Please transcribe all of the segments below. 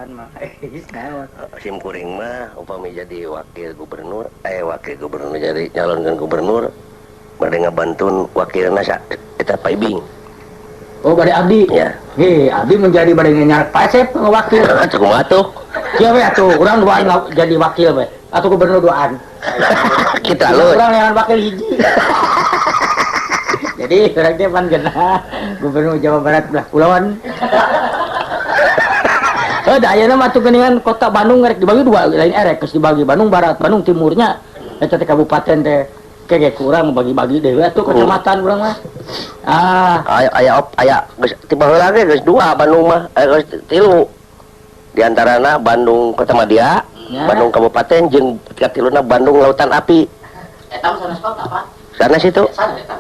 Urusan mah. Sim kuring mah upami jadi wakil gubernur, wakil gubernur jadi nyalonkeun gubernur bade ngabantun wakilna eta Pak Ibing. Oh, bade abdi. Ya. Heh, abdi menjadi bade nyarak Pak Asep ngawakil. Kumaha tuh? Kieu we atuh, urang duaan jadi wakil we. Atau gubernur duaan. Kita lu. Urang yang wakil hiji. Jadi urang teh pan genah gubernur Jawa Barat belah kulon. Da ayeuna mah atuh geuningan kota Bandung rek dibagi dua, lain erek geus dibagi Bandung Barat, Bandung Timurnya. Eta teh kabupaten teh kege kurang bagi-bagi deui atuh kecamatan urang mah. Ah, aya aya geus ti baheula ge geus dua Bandung mah, geus tilu. Di antarana Bandung Kota Madya, ya. Bandung Kabupaten jeung katiluna Bandung Lautan Api. Eta mah sanes kota, Pak. Sanes itu. Sanes eta.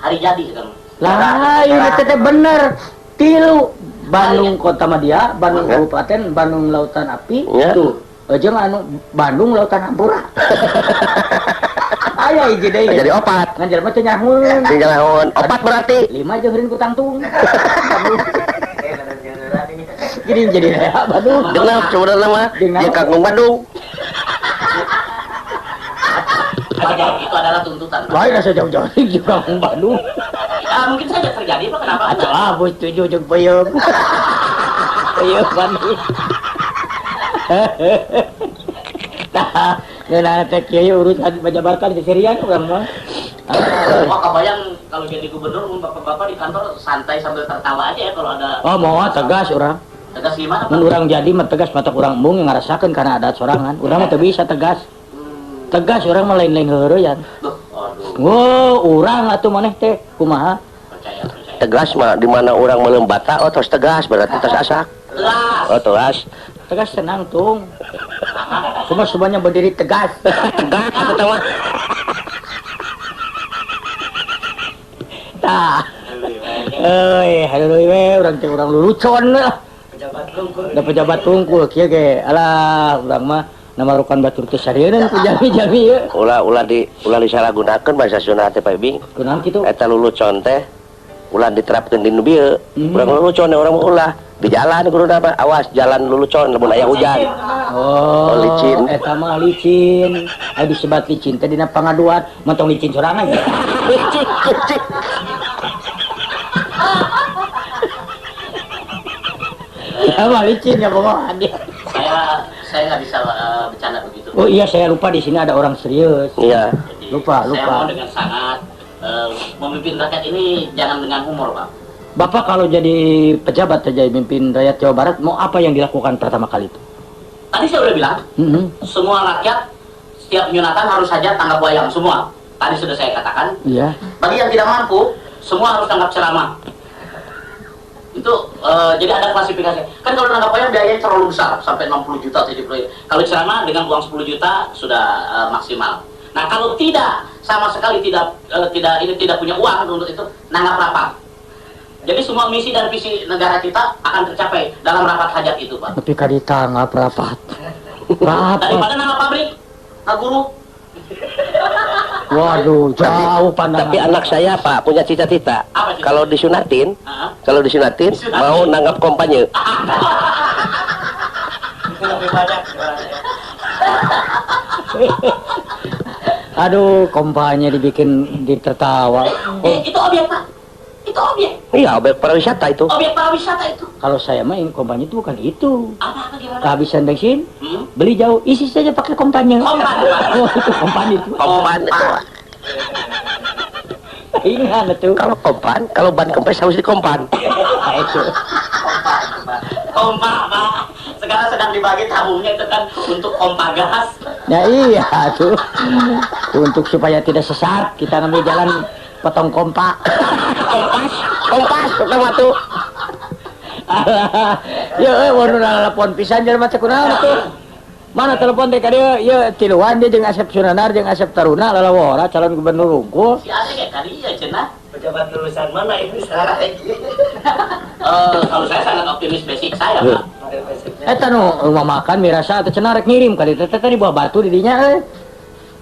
Hari jadi eta. Lah, ieu teh bener. Tilu Bandung Kota Madya, Bandung ya. Kabupaten, Bandung Lautan Api, ya. Tuh. Jeung anu Bandung Lautan Hampura. Aya hiji deui. Jadi opat. Ngan jelema teu nyahoeun. Teu nyahoeun. Opat berarti 5 jeung eureun ku tangtung. Jadi jadi Bandung. Genap sebenarnya mah. Jeung kangkung Bandung. Itu adalah tuntutan. Lain asa jauh-jauh jeung kangkung Bandung. Mungkin saja terjadi, Pak, kenapa? Atuh ah, bos 7 jeung peuyeum. Peuyeum Bandung. Tah, ngeunah teh kieu urusan pajabatan seserian urang mah. Wah, kebayang kalau jadi gubernur mun bapak-bapak di kantor santai sambil tertawa aja ya kalau ada. Oh, mau tegas urang. Tegas gimana, Pak? Mun urang jadi mah tegas mata urang embung yang ngarasakeun kana adat sorangan. Urang mah teu bisa tegas. Tegas urang mah lain-lain heureuyan. Duh, aduh. Wo, urang atuh maneh teh kumaha? Percaya, percaya. Tegas mah di mana urang meuleum bata oh tos tegas berarti tos asak. Tegas. Oh, tegas. Tegas tenang tung. Semua semuanya berdiri tegas. Tegas atuh mah. Tah. Euy, haluy we urang teh urang lulucon lah. Pejabat tungkul. Da pejabat tungkul kieu ge. Alah, urang mah namarukan batur teh sarieun ku jami-jami ieu. Ulah ulah di ulah disalahgunakeun bahasa Sunda teh Pak Ibing. Kunaon kitu? Eta lulucon teh ulah diterapkeun di nu bieu. Urang lulucon urang mah ulah di jalan kudu mah awas jalan lulucon lamun aya hujan. Oh, licin. Eta mah licin. Aya disebat licin teh dina pangaduan, montong licin sorangan. Licin, licin. Ya mah licin ya pokoknya. Saya nggak bisa bercanda begitu. Oh iya, saya lupa di sini ada orang serius. Iya. Jadi, lupa. Saya mau dengan sangat memimpin rakyat ini jangan dengan humor, Pak. Bapak kalau jadi pejabat saja mimpin rakyat Jawa Barat, mau apa yang dilakukan pertama kali itu? Tadi saya udah bilang, semua rakyat setiap penyunatan harus saja tanggap wayang semua. Tadi sudah saya katakan. Iya. Bagi yang tidak mampu, semua harus tanggap ceramah. Itu jadi ada klasifikasi. Kan kalau nanggap wayang biayanya terlalu besar, sampai 60 juta 70. Kalau ceramah dengan uang 10 juta sudah maksimal. Nah, kalau tidak sama sekali tidak punya uang untuk itu, nanggap rapat. Jadi semua misi dan visi negara kita akan tercapai dalam rapat hajat itu, Pak. Tapi kali tanggap rapat. Rapat. Daripada nanggap pabrik, guru. Waduh, jauh pandangan. Tapi anak saya, Pak, punya cita-cita. Kalau disunatin, kalau disunatin, mau nanggap kompanye. Itu lebih banyak jualannya. Aduh, kompanye dibikin ditertawa. Oh. Itu objek, Pak. Itu objek. Iya, objek pariwisata itu. Objek pariwisata itu. Kalau saya mah kompanye itu bukan itu. Apa gimana? Kehabisan bensin, beli jauh, isi saja pakai kompanye. Kompan. Oh, itu kompan itu. Kompan itu. Ingat itu. Kalau kompan, kalau ban kempes harus dikompan. Nah, itu. Kompan, kompa, Pak. Sekarang sedang dibagi tabungnya itu kan untuk pompa gas. Ya iya tuh. Untuk supaya tidak sesat, kita ngambil jalan potong kompa. Kompas, kompas pertama tuh. Ya, waduh telepon pisan jelema teh kunaon tuh. Mana telepon teh ka dieu? Ieu tiluan dia jeung Asep Sunanar jeung Asep Taruna lalawora calon gubernur unggul. Si Asep ya tadi ya cenah. Pejabat lulusan mana ini sekarang lagi? Kalau saya sangat optimis basic saya, Pak. Eta nu rumah makan mirasa teh cenah rek ngirim ka dieu teh tadi buah batu di dinya euy.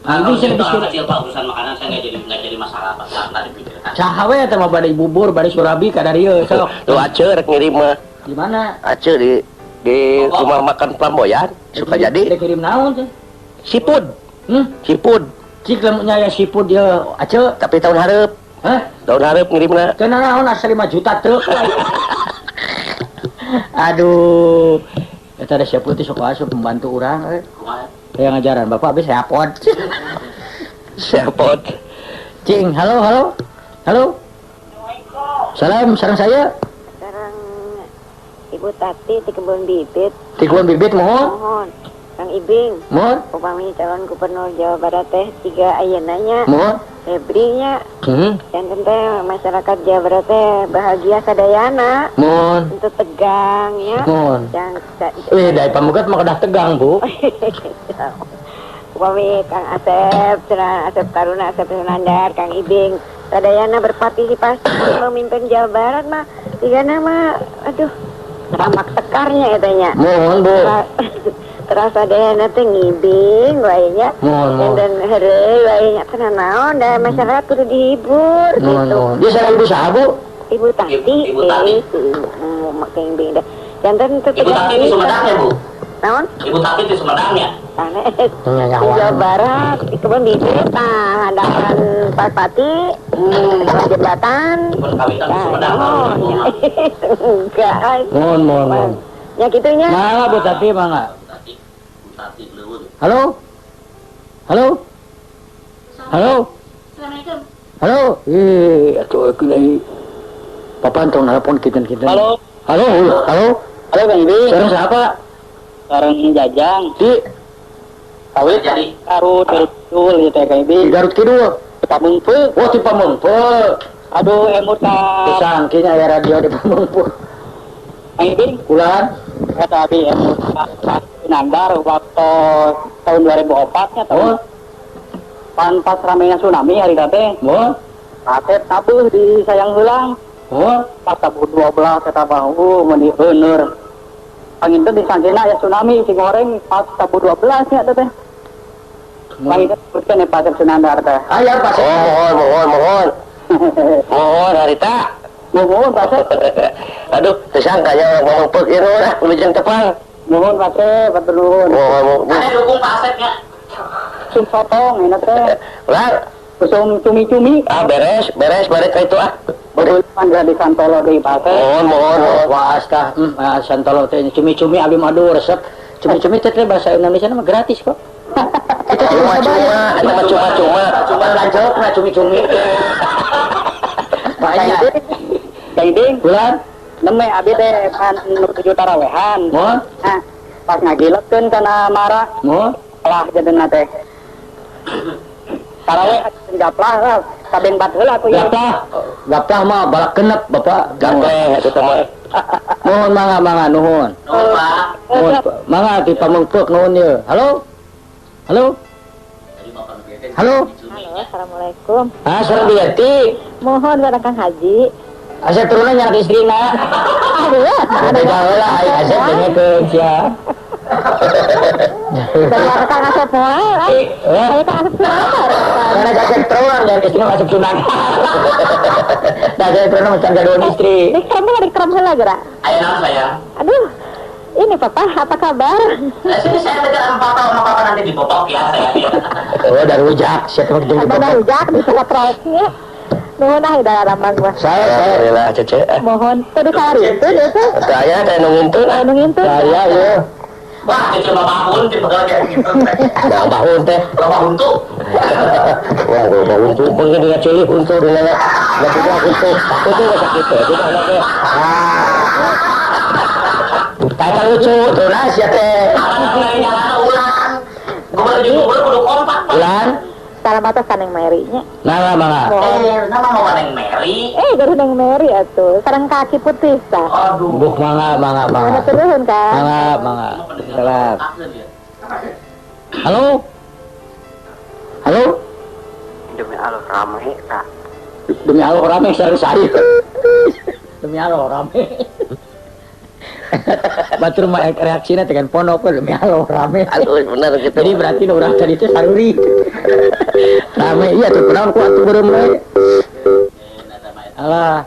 Kalau itu orang kecil, Pak, urusan makanan saya nggak jadi masalah, Pak. Nggak dipikirkan. Saha we teh mah bade bubur, bade surabi ka dieu sok. Tuh Aceh rek ngirim mah. Di mana? Aceh di Di rumah makan Flamboyan suka jadi. Dikirim naon teh? Sipud. Sipud. Cik lamunnya ya sipud dia ace. Tapi tahun hareup. Hah? Tahun hareup ngirimna. Teu naon asa 5 juta truk. Aduh. Eta ada siapa teh sok asup pembantu urang euy. Kayak ngajaran bapak habis repot. Repot. Cing, halo halo. Halo. Salam, sareng saya. Sareng Ibu Tati di kebun bibit. Di kebun bibit mohon. Mohon. Kang Ibing. Mohon. Upami calon gubernur Jawa Barat teh 3 ayeuna nya. Mohon. Febri nya. Janten teh masyarakat Jawa Barat teh bahagia sadayana. Mohon. Untuk tegang ya. Mohon. Yang dari pamugat mah kedah tegang, Bu. Upami Kang Asep, cenah Asep Taruna, Asep Sunandar, Kang Ibing sadayana berpartisipasi memimpin Jawa Barat mah tiga nama aduh ramak tekarnya katanya. Mohon, Bu. Terasa sadayana teh ngibing wae nya. Dan heureuy wae nya kana naon da masyarakat kudu dihibur gitu. Dia sareng ibu saha, Bu? Ibu Tati. Ibu Tati. Kang Ibing dah. Janten teu Ibu Tati di Sumedang ya, Bu? Naon? Ibu Tati di Sumedang ya? Sanes. Di Jawa Barat, di kebun bibit, tah hadapan Pak Pati, jembatan. Perkawinan di Sumedang. Enggak. Mohon, mohon. Ya gitunya. Mangga Bu Tati, mangga. Halo? Halo? Halo? Assalamualaikum. Halo? Ih, atuh aku lagi. Papa tong nelpon kita-kita. Halo. Halo, halo. Halo Kang Ibing. Sareng siapa? Sareng Jajang. Di Kawit jadi Garut Kidul gitu ya Kang Ibing. Di Garut Kidul. Pameungpeuk. Oh, di Pameungpeuk. Aduh, emut ka. Sangkinya aya radio di Pameungpeuk. Kang Ibing, Kulan. Kata abi emut ka Sunandar waktu tahun 2004 nya tahun. Oh. Pan pas ramenya tsunami hari teh. Oh. Asep tabuh di Sayang Heulang. Oh, pas tabuh 12 eta bahu meuni beuneur. Panginten disangkina aya tsunami si goreng pas tabuh 12 nya teh. Panginten sebutkeun ya Pak Sunandar teh. Aya Pak. Oh, mohon, mohon. Mohon harita. Mohon Pak. Aduh, tersangkanya orang Pameungpeuk ieu lah, wilujeng tepang. Mohon Pak Asep, hatur nuhun. Mohon, mohon. Saya dukung Pak Asep nya. Usum sotong ini teh. Ulah. Usum cumi-cumi. Ah, beres, beres balik ka itu ah. Berulang di Santolo deui Pak Asep. Mohon, mohon, mohon. Wah, astah, Santolo teh cumi-cumi abi mah aduh resep. Cumi-cumi teh bahasa Indonesia mah gratis kok. Kita cuma-cuma, eta cuma-cuma. Cuma lanjut mah cumi-cumi. Banyak. Kang Ibing, Bulan. Neme abi teh pan nu 7 tarawehan. Mohon. Nah, pas ngagilekeun kana mara. Mohon. Lah jadena teh. Taraweh gaplah lah, kabeng bat heula atuh ya. Gaplah, gaplah mah balak genep Bapak. Gaplah eta mah. Nuhun mangga mangga nuhun. Nuhun Pak. Nuhun mangga di Pameungpeuk nuhun ye. Halo? Halo? Halo? Halo, assalamualaikum. Ah, sareng Biati. Mohon barang Kang Haji. Asep turunan nyarak istrina. Aduh, beda heula ai Asep dengekeun sia. Bayar Kang Asep moal. Saya Kang Asep Sunandar. Karena Asep turunan dan istrina Asep Sunandar. Nah, saya turunan macam gaduhan istri. Dikram heula, dikram heula geura. Ayo naon saya? Aduh. Ini Papa, apa kabar? Nah, sini saya dekat sama Papa, sama Papa nanti dibobok ya saya. Oh, dari rujak, siapa yang dibobok? Ada rujak di tempat proyeknya. Nuhun ah udah ramang gua. Saya lah Cece. Mohon, tadi sehari itu dia tuh. Saya teh nu ngintun. Nu ngintun. Saya ya. Wah, Cece babahun di pegal kayak gitu. Babahun teh, babahun tuh. Wah, babahun tuh mungkin dengan cili untuk dengan babahun untuk. Itu enggak sakit teh. Itu anak teh. Kata lucu, tuh lah sia teh. Ulang. Gua jadi kudu kompak, Pak. Ulang. Salam atas Neng Mary nya. Nah, mangga. Nama mau Neng Mary. Gaduh Neng Mary atuh. Sareng kaki putih tah. Aduh. Buk mangga, mangga, mangga. Nuhun Kang. Mangga, mangga. Salam. Halo? Halo? Demi Allah rame tah. Demi Allah rame sareng saya. Demi Allah rame. Batur mah reaksina dengan pondok demi Allah rame. Aduh, bener gitu. Jadi berarti urang tadi teh saruri. Rame iya tuh kunaon ku atuh beureum we. Alah.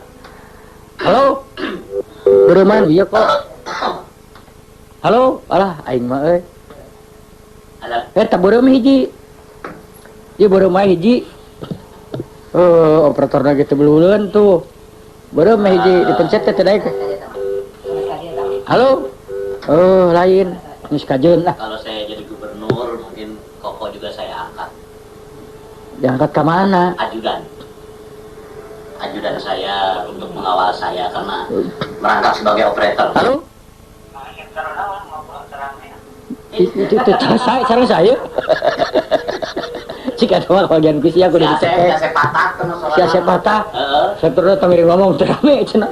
Halo? Beureum ieu kok. Halo, alah aing mah euy. Eta beureum hiji. Ieu beureum mah hiji. Operatorna ge teu beluleun tuh. Beureum mah hiji dipencet teh teu daek. Halo. Oh, lain. Geus kajeun lah. Kalau saya jadi gubernur mungkin Koko juga saya angkat. Diangkat ke mana? Ajudan. Ajudan saya untuk mengawal saya karena merangkap sebagai operator. Halo? Itu saya cara saya. Jika ada bagian kusi aku udah dicek. Si Asep patah. Asep Taruna tong ngiring ngomong teu rame cenah.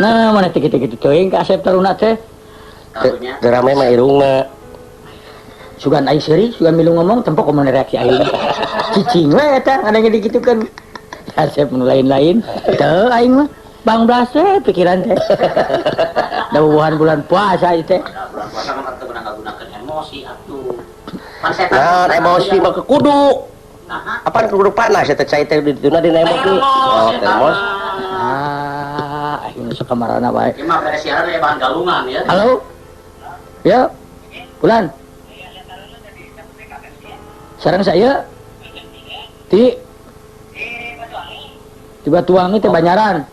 Nah, mana teh kitu-kitu teuing ka Asep Taruna teh. Teu rame mah irungna. Sugan aing seuri, sugan milu ngomong tempo kumaha reaksi aing. Cicing we eta ada yang digitukeun. Asep nu lain-lain. Teu aing mah bang blas we pikiran teh. Da bubuhan bulan puasa ieu teh. Bulan puasa mah teu meunang ngagunakeun emosi atuh. Nah, emosi mah kudu. Apaan kudu panas eta cai teh di dituna dina emosi. Oh, termos. Ah, aing sok kamarana bae. Ieu mah beres siaran aya bahan galungan ya. Halo. Ya. Bulan. Sareng saya di Batuwangi teh Banyaran.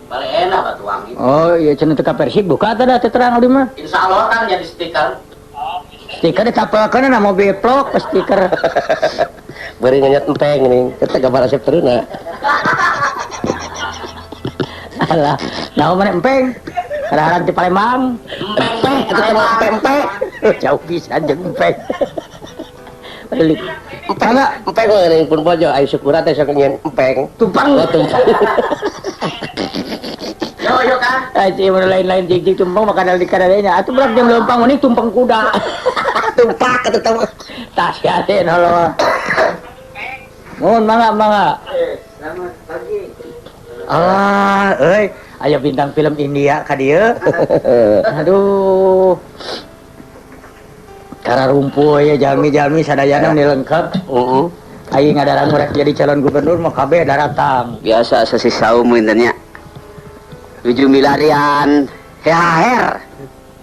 Bale enak Batuwangi. Oh iya cenah teu ka Persib buka teh da teh terang abdi mah. Insyaallah kan jadi stiker. Stiker ditapelkeun na mobil plok stiker. Beuring ngenyet empeng nih, eta gambar Asep Taruna. Alah, naon maneh empeng? Kadaharan ti Palembang. Empeng eta teh mah empeng. Jauh pisan jeung empeng. Balik. Empeng, empeng mah geuning pun bojo aya syukuran teh sok nyeun empeng. Tumpang. Oh, tumpang. Yo yo kan. Ai mun lain-lain jig-jig tumpang makanan di kadadenya. Atuh berak jeung leumpang mending tumpang kuda. Tumpak atuh teh. Tah sia teh halo. Mohon mangga mangga. Selamat pagi. Alah, euy, aya bintang film India ka dieu. Aduh. Kararumpuh ya jalmi-jalmi sadayana meni lengkap. Heeh. Aing ngadarang rek jadi calon gubernur mah kabeh daratang. Biasa sesi saum inten nya. 7 milarian THR.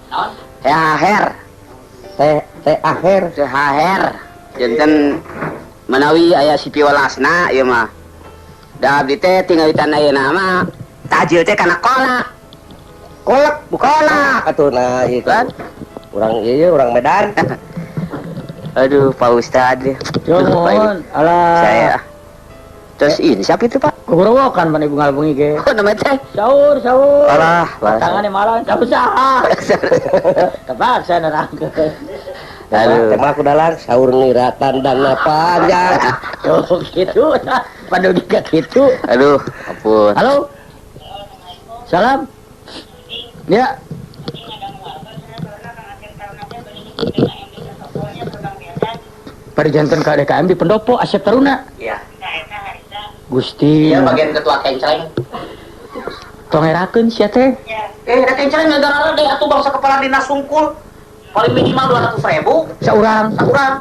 Naon? THR. THR. THR. Janten manawi aya si piwelasna ieu mah. Da abdi teh tinggal di tanah ayeuna mah tajil teh kana kolak. Kolak bukan kolak atuh nah ieu kan. Urang ieu urang Medan. Aduh Pak Ustad. Nuhun. Alah. Saya. Terus ini siapa itu Pak? Kukurowokan pan ibu ngalbungi ge. Oh namanya teh. Sahur sahur. Alah, tangane malang sahur saha. Terpaksa nerangkeun. Aduh, teh mah kudalang sahur nira tandana panjang. Tuh gitu. Padugi ka kitu. Aduh, ampun. Halo. Salam. Ya. Pada jantan KDKM di pendopo Asep Taruna. Iya. Gusti. Iya bagian ketua kencleng. Tongerakeun sia teh. Da kencleng negara deh atuh bangsa kepala dinas sungkul. Paling minimal 200.000 saurang. Saurang.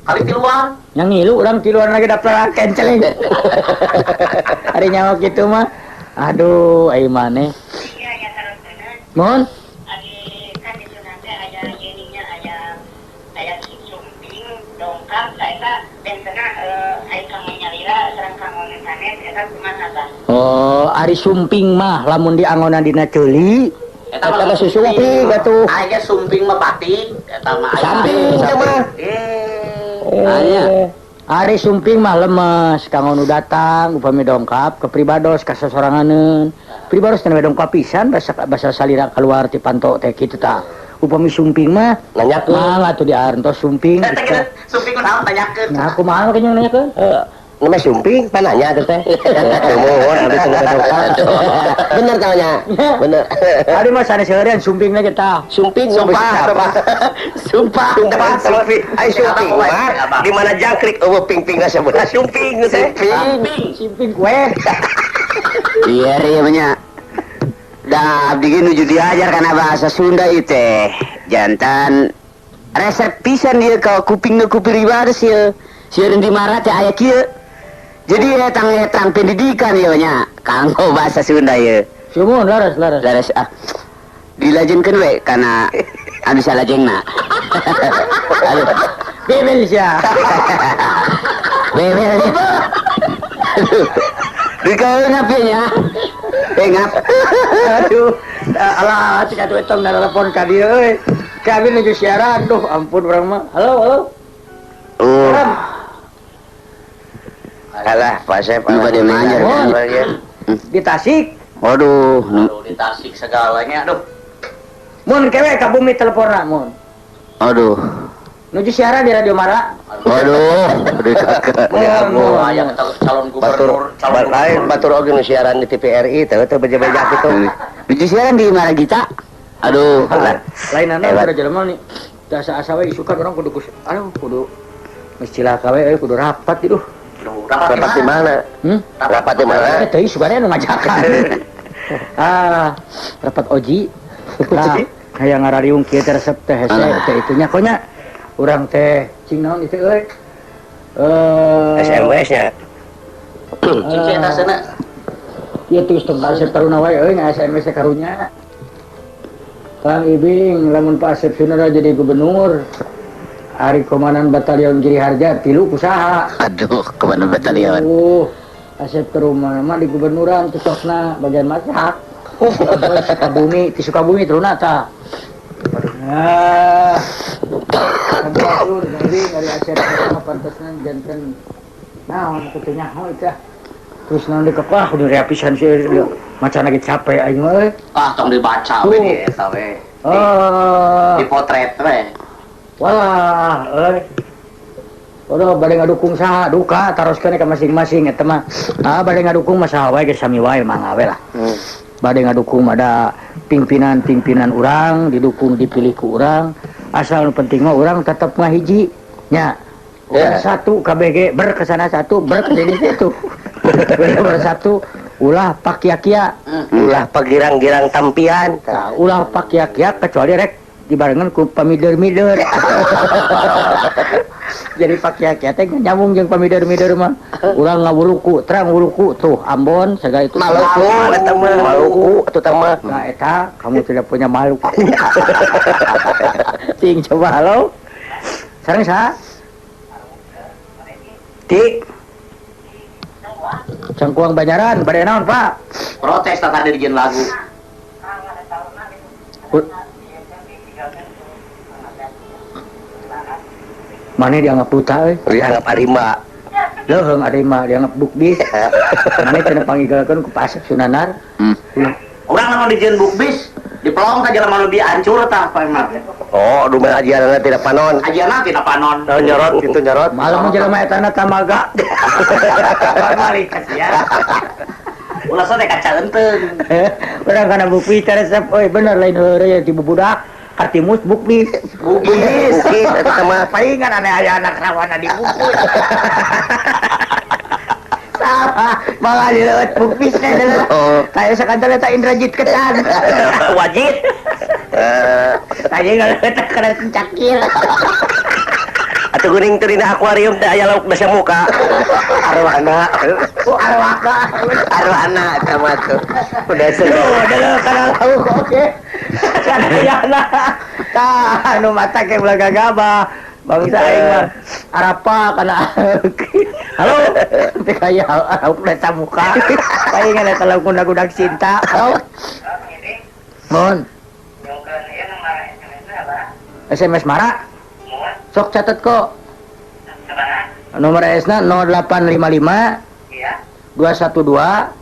Kali tiluan. Yang ngilu urang tiluan lagi daftar kencleng. Ari nyawa kitu mah. Aduh, ai maneh. Mohon. Oh, ari sumping mah lamun diangonan dina ceuli eta mah sumping atuh. Aya sumping mah batik eta mah samping teh mah. Aya. Ari sumping mah lemes kanggo nu datang upami dongkap ke pribados ka sasoranganeun. Pribados teh dongkap pisan basa salira keluar ti panto teh kitu tah. Upami sumping mah nanyakeun. Mah atuh diarantos sumping. Sumping kunaon tanyakeun. Nah, kumaha kenyang nanyakeun? Heeh. Namanya sumping, pananya tuh teh. Nuhun, abdi teh. Bener tanya. Bener. Ari mah sanes seureun sumpingna ge tah. Sumping sumpah. Sumpah. Sumpah sumping. Ai sumping mah di mana jangkrik eueuh ping-ping sebelah sumping teh. Sumping, sumping kue. Iya ieu nya. Da abdi ge nuju diajar kana bahasa Sunda ieu teh. Jantan resep pisan ieu ka kuping nu kuping ibadah ieu. Sieun di marah teh aya kieu. Jadi etang pendidikan ieu nya kanggo bahasa Sunda ieu. Sumuhun laras laras. Laras ah. Dilajengkeun we kana anu salajengna. Aduh, bebel sia. Bebel. Aduh. Dikaeun ngap nya. Ngap. Aduh. Alah, cik atuh etong telepon ka dieu euy. Kami nuju siaran, duh ampun urang mah. Halo, halo. Alah, Pak Sep. Nu bade manjer di Tasik. Waduh, aduh di Tasik segalanya, aduh. Mun kewe ka bumi teleporna mun. Aduh. Nuju siaran di Radio Mara. Waduh, aya calon gubernur, calon lain batur oge nu siaran di TVRI teh teu beja-beja kitu. Nuju siaran di Maragita. Aduh, lain anu ada jelema nih. Asa-asa we isukan urang kudu aduh kudu geus cilaka we euy kudu rapat ieu. Rapat di mana? Rapat di mana? Teh isukane anu ngajakan. Ah, rapat oji. Nah, hayang ngarariung kieu teh resep teh hese teh itunya konya. Urang teh cing naon ieu euy. SMS nya. Cing eta sana. Ieu tuh tong Asep Taruna wae euy nga-SMS karunya. Kang Ibing lamun Pak Asep Sunandar jadi gubernur ari komandan batalion Giri Harja tilu kusaha. Aduh, komandan batalion. Asep Taruna mah di gubernuran cocokna bagian masak. Sukabumi, ti Sukabumi teruna tah. Nah, sampurasun Kang Ibing ari Asep Taruna pantesna janten naon kitu nyaho teh. Terus naon dikepah kudu reapisan sih macan lagi capek aing mah euy. Ah, tong dibaca we di eta we. Di potret we. Wah, euy. Waduh, bade ngadukung saha duka taroskeun ka masing-masing eta mah. Ah, bade ngadukung mah saha wae geus sami wae mangga we lah. Bade ngadukung ada pimpinan-pimpinan urang didukung dipilih ku urang. Asal nu penting mah urang tetep ngahiji nya. Yeah. Satu KBG berkesana satu berkesini satu. Bersatu ulah pakia-kia, ulah pagirang-girang tampian. Nah, ulah pakia-kia kecuali rek dibarengan ku pamider-mider. Jadi pakia-kia teh nyambung jeung pamider-mider mah. Urang ngawuluku, terang wuluku tuh Ambon segala itu. Maluku eta mah, Maluku atuh teh mah. Nah eta kamu tidak punya Maluku. Cing coba halo. Sareng saha? Di Cangkuang Banjaran, bade naon Pak? Protes tadi dijieun lagu. Mana dianggap buta euy? Dianggap arimba. Leuheung arimba dianggap bukbis. Mana cenah panggilkeun ku Pak Asep Sunandar. Urang lamun dijieun bukbis, dipelong ka jelema nu diancur tah Pak Emar. Oh, aduh mah ajianna tidak panon. Ajianna tidak panon. Oh, nyorot gitu nyorot. Malam jelema etana tamaga. Balik kasihan. Ulah sore kaca eunteng. Urang kana bukbis teh resep euy bener lain heureuy ti bubudak. Katimus bukbis. Bukbis. Bukbis eta mah palingan aneh aya anak rawana di bukbis. Salah, malah dileueut bukbis teh. Kayak sakantor eta Indrajit Ketan. Wajib. Tadi ngaleueut kana cakil. Atuh geuning teh dina akuarium teh aya lauk dasa muka. Arwana. Oh, arwaka. Arwana eta mah tuh. Udah seru. Kana lauk oke. Sadayana. Tah anu mata ke ulah gagabah. Bangsa aing mah arapa kana. Halo. Teh kaya lauk dasa muka. Palingan eta lauk gudak cinta. Halo. Mon. SMS Mara. Sok catat kok. Nomor S-na 0855 212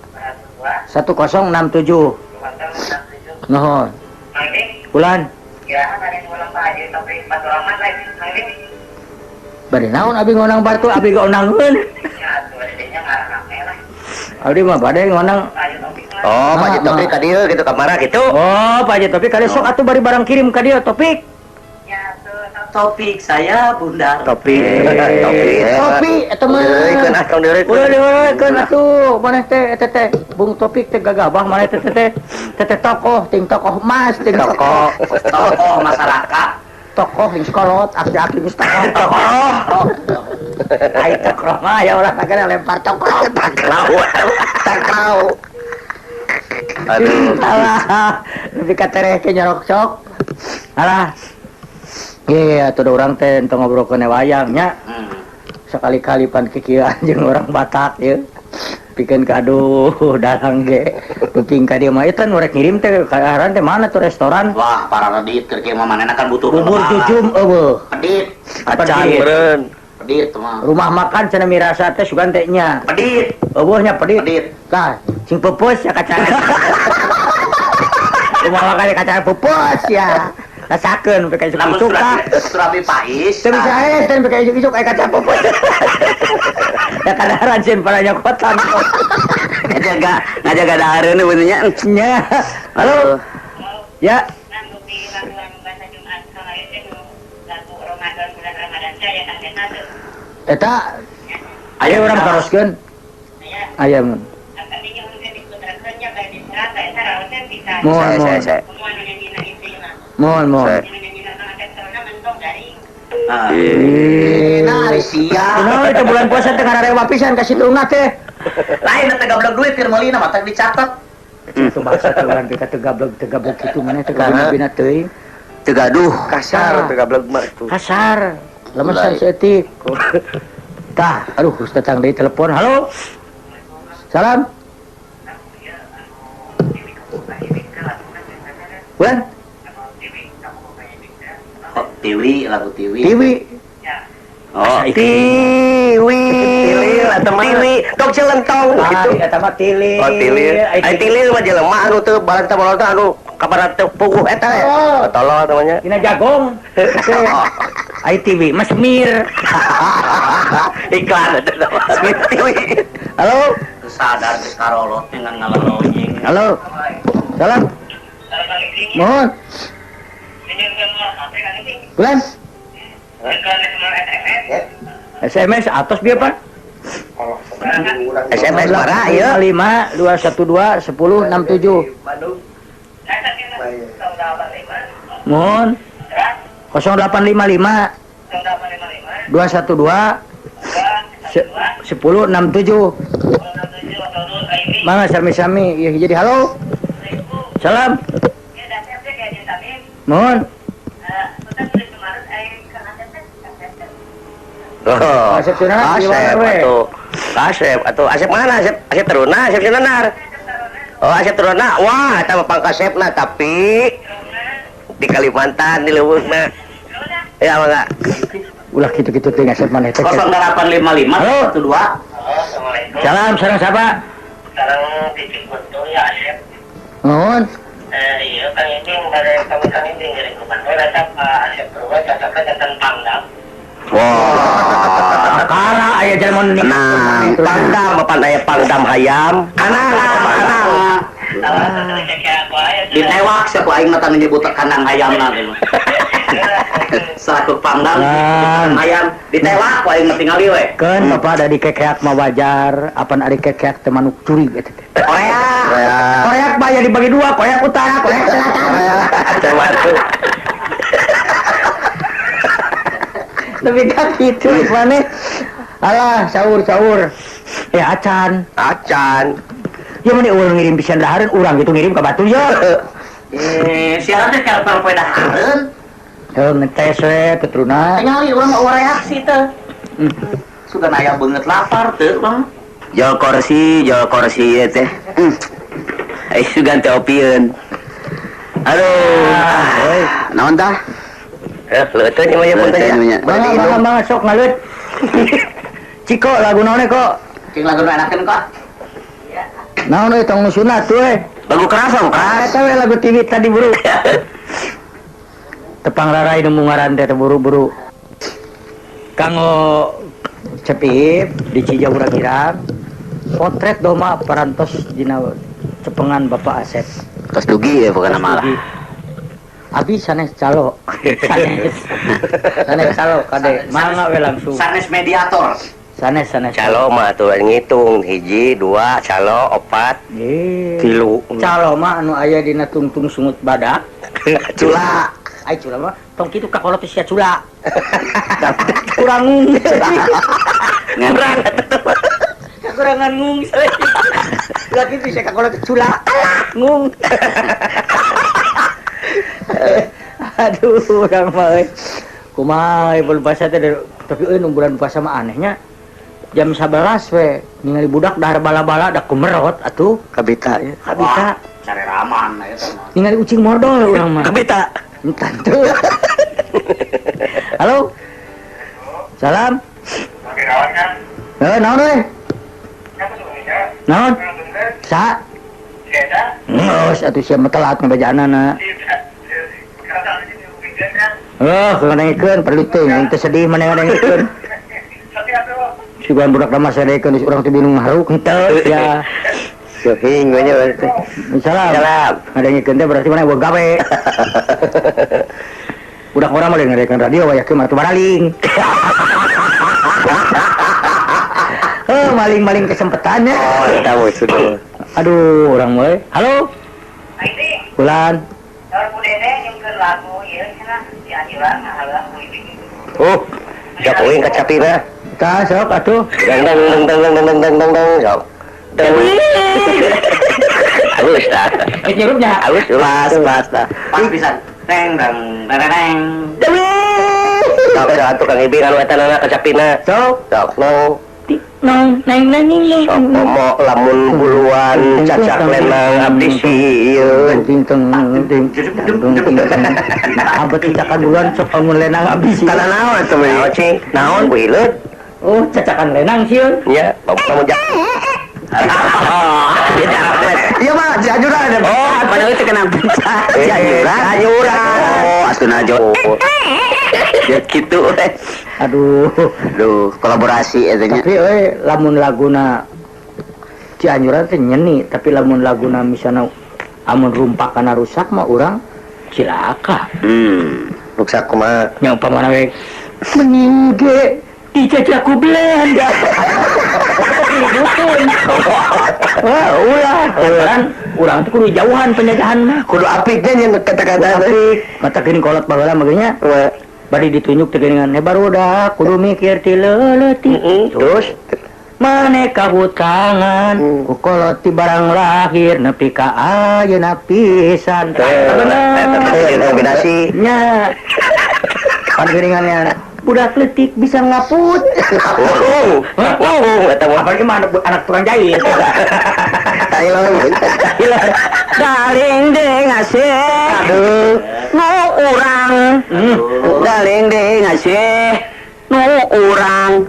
1067. Nuhun. Bulan. Bade naon abi ngonang batu abi ngonangeun. Abdi mah bade ngonang. Oh, Pak Haji Topik ka dieu gitu ka Mara gitu. Oh, Pak Haji Topik ka dieu sok atuh bari barang kirim ka dieu Topik. Topik saya bundar. Topik. Topik. Topik eta mah. Deureuykeun ah tong deureuykeun. Ulah deureuykeun atuh maneh teh eta teh Bung Topik teh gagabah maneh teh teh teh tokoh ting tokoh emas ting tokoh tokoh masyarakat. Tokoh ting sekolot aki-aki geus tokoh. Tokoh. Ai tokoh mah ya ulah sagala lempar tokoh. Takraw. Takraw. Aduh. Alah, nepi ka tereh ke nyorok sok. Alah. Iya, atuh urang teh entong ngobrolkeun wayang nya. Sekali-kali pan kikieuan jeung orang Batak ieu. Pikeun ka aduh dalang ge. Kuping ka dieu mah ieu teh nu rek ngirim teh ka teh mana tuh restoran? Wah, para redit keur kieu mah manehna kan butuh bubur jujum eueuh. Pedit. Acan meureun. Pedit mah. Rumah makan cenah mirasa teh sugan teh nya. Pedit. Eueuh nya pedit. Pedit. Tah, sing pupus ya kacangan. Rumah makan kacangan pupus ya. Rasakeun pakai isuk-isuk tah. Surabi pais. Teu bisa teh pakai isuk-isuk aya kacang pupus. Da kadaharan sieun pada nyokotan. Ngajaga dahareun bener nya. Nya. Halo. Ya. Eta aya urang teroskeun. Aya mun. Mohon. Mohon. Nah, sia. Kunaon itu bulan puasa teh ngararewa pisan ka situ unggah teh. Lain teh gablek duit keur meulina mah teh dicatet. Itu bahasa teh urang teh teu gablek kitu maneh teh gabina teuing. Teu gaduh. Kasar teu gablek mah tuh. Kasar. Lemesan saeutik. Tah, aduh geus datang deui telepon. Halo. Salam. Bulan? Tiwi, lagu Tiwi. Tiwi. Oh, Tiwi. Tilil atau Tiwi, tok celentong gitu. Eta mah tilil. Oh, tilil. Ai tilil mah jelema anu teu balanta-balanta anu kabaran teu puguh eta ya. Tolol namanya. Dina jagong. Ai Tiwi mah semir. Iklan eta mah. Semir Tiwi. Halo. Sadar geus karolot dengan ngalolonying. Halo. Salam. Mohon. Bulan. SMS atas dia Pak. SMS bara ieu 5 212 10 67. Mohon. 0855 212 10 67. Mangga sami-sami ieu jadi halo. Salam. Mohon. Oh, Asep Sunanar, Asep atau Asep atau Asep mana? Asep Asep Teruna, Asep Sunanar. Oh, Asep Teruna. Wah, eta mah pangkasepna tapi di Kalimantan di leuweungna. Ya mangga. Ulah kitu-kitu teh Asep maneh teh. 0855 12. Assalamualaikum. Salam, sareng sapa? Sareng Titik Guntur ya Asep. Nuhun. Iya, Kang Ibing dari Kang Ibing dari Gubernur eta Pak Asep Teruna cacatna janten pangdam. Wah, kakara aya jelema nu tenang. Pangdam apa aya pangdam hayam? Kanang, kanang. Ditewak siapa aing mah tanu nyebut kandang hayamna teh mah. Selaku pangdam hayam ditewak ku aing mah tingali we. Keun bapak da dikekeak mah wajar, apan ari kekeak teh manuk curi eta teh. Korea. Koreak mah aya dibagi dua, Korea utara, Korea selatan. Waduh. Lebih ka kitu maneh. Alah, sahur-sahur. Ya acan. Acan. Ya meni urang ngirim pisan dahareun, urang gitu ngirim ka batur ya. Siaran teh karep poe dahareun. Heuh ngetes we ketruna. Tingali urang mah reaksi teh. Sugan aya beungeut lapar teu urang. Jol kursi ieu teh. Ai sugan teh opieun. Aduh. Naon tah? Leuteun ieu mah ya punten ya. Mangga mangga sok ngaleut. Ciko lagu naon kok? Cing lagu nu enakeun kok. Naon euy tong nu sunat we. Lagu keras lagu keras. Eta we lagu TV tadi buru. Tepang rarai nu ngaran teh buru-buru. Kanggo Cepip di Cijawura Girang potret doma parantos dina cepengan Bapak Asep. Tos dugi ya bukan malah. Abi sanes calo. Sanes calo kade mangga we langsung. Sanes mediator. Sanes calo mah atuh ngitung 1 2 calo 4 3. Calo mah anu aya dina tungtung sungut badak. Cula. Ai cula mah tong kitu ka kolot sia cula. Kurang. Kurang. Kekurangan ngung. Lagi bisa kakolot cula. Alah, ngung. Aduh, urang mah euy. Kumaha bulan puasa teh, tapi euy nu bulan puasa mah anehnya. Jam 11 we ningali budak dahar bala-bala da kumerot atuh kabita ya. Kabita. Cari raman eta mah. Ningali ucing modol urang mah. Kabita. Tentu. Halo. Salam. Naon we? Naon? Sa? Geus atuh sia mah telat ngabajaanana. Oh, ngadengikeun perlu teh, teu sedih maneh ngadengikeun. Sugan budak mah sadekeun geus urang teh bingung haruk henteu ya. Suhing we nya. Salam. Salam. Ngadengikeun teh berarti maneh eueuh gawe. Budak urang mah ngadengikeun radio wayah kieu mah teu baraling. Oh, maling-maling kesempatannya. Oh, eta mah sudah. Aduh, urang mah. Halo. Bulan. Oh, siap uing kacapina. Tah sok atuh. Dang dang dang dang dang dang dang dang dang sok. Halus tah. Nyurupnya. Halus pas pas tah. Pas pisan. Teng dang dang dang. Sok atuh Kang Ibing anu eta nana kacapina. Sok. Sok nong. Nong neng neng neng. Sok komo lamun buluan cacak lenang abdi sieun. Ting teng ting ting. Abet cacakan buluan sok lamun lenang abdi sieun. Kana naon atuh mah? Naon cing? Naon buileut? Oh, cacakan lenang sieun. Nya, lamun jak. Iya mah Cianjuran. Oh, padahal itu kena bencana. Cianjuran. Cianjuran. Oh, asuna jo. Ya gitu eh. Aduh, aduh, kolaborasi eta nya. Tapi euy lamun laguna Cianjuran teh nyeni, tapi lamun laguna misalna amun rumpakana rusak mah urang cilaka. Rusak kumaha? Nya upamana we meningge dijajah ku Belanda. Wah, ulah. Kan urang teh kudu jauhan penjajahan mah. Kudu apik nya kata-kata apik. Mata geuning kolot baheula mah nya. Bari ditunjuk teh geuningan barudak kudu mikir ti leuletik. Terus maneka hutangan ku kolot ti barang lahir nepi ka ayeuna pisan. Bener. Kombinasi. Nya. Pan geuningannya budak letik bisa ngaput. Oh, eta mah apalagi mah anak tukang jahit. Daling ding asih. Aduh. Nu urang. Daling ding asih. Nu urang.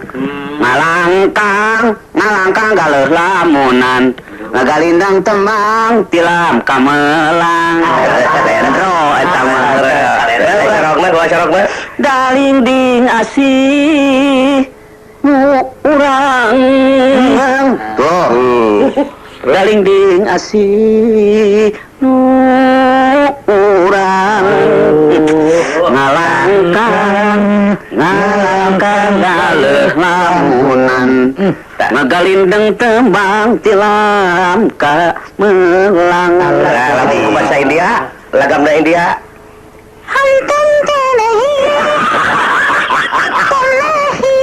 Ngalangkang, ngalangkang galeuh lamunan. Ngagalindang tembang tilam kamelang. Lendro eta mah. Sorokna gua sorokna. Daling ding asih. Nu urang. Tuh. Daling ding asih nu urang. Ngalangkang, ngalangkang galeuh lamunan. Ngagalindeng tembang tilam kamelang. Lagu bahasa India, lagamna India. Hantan telehi, telehi,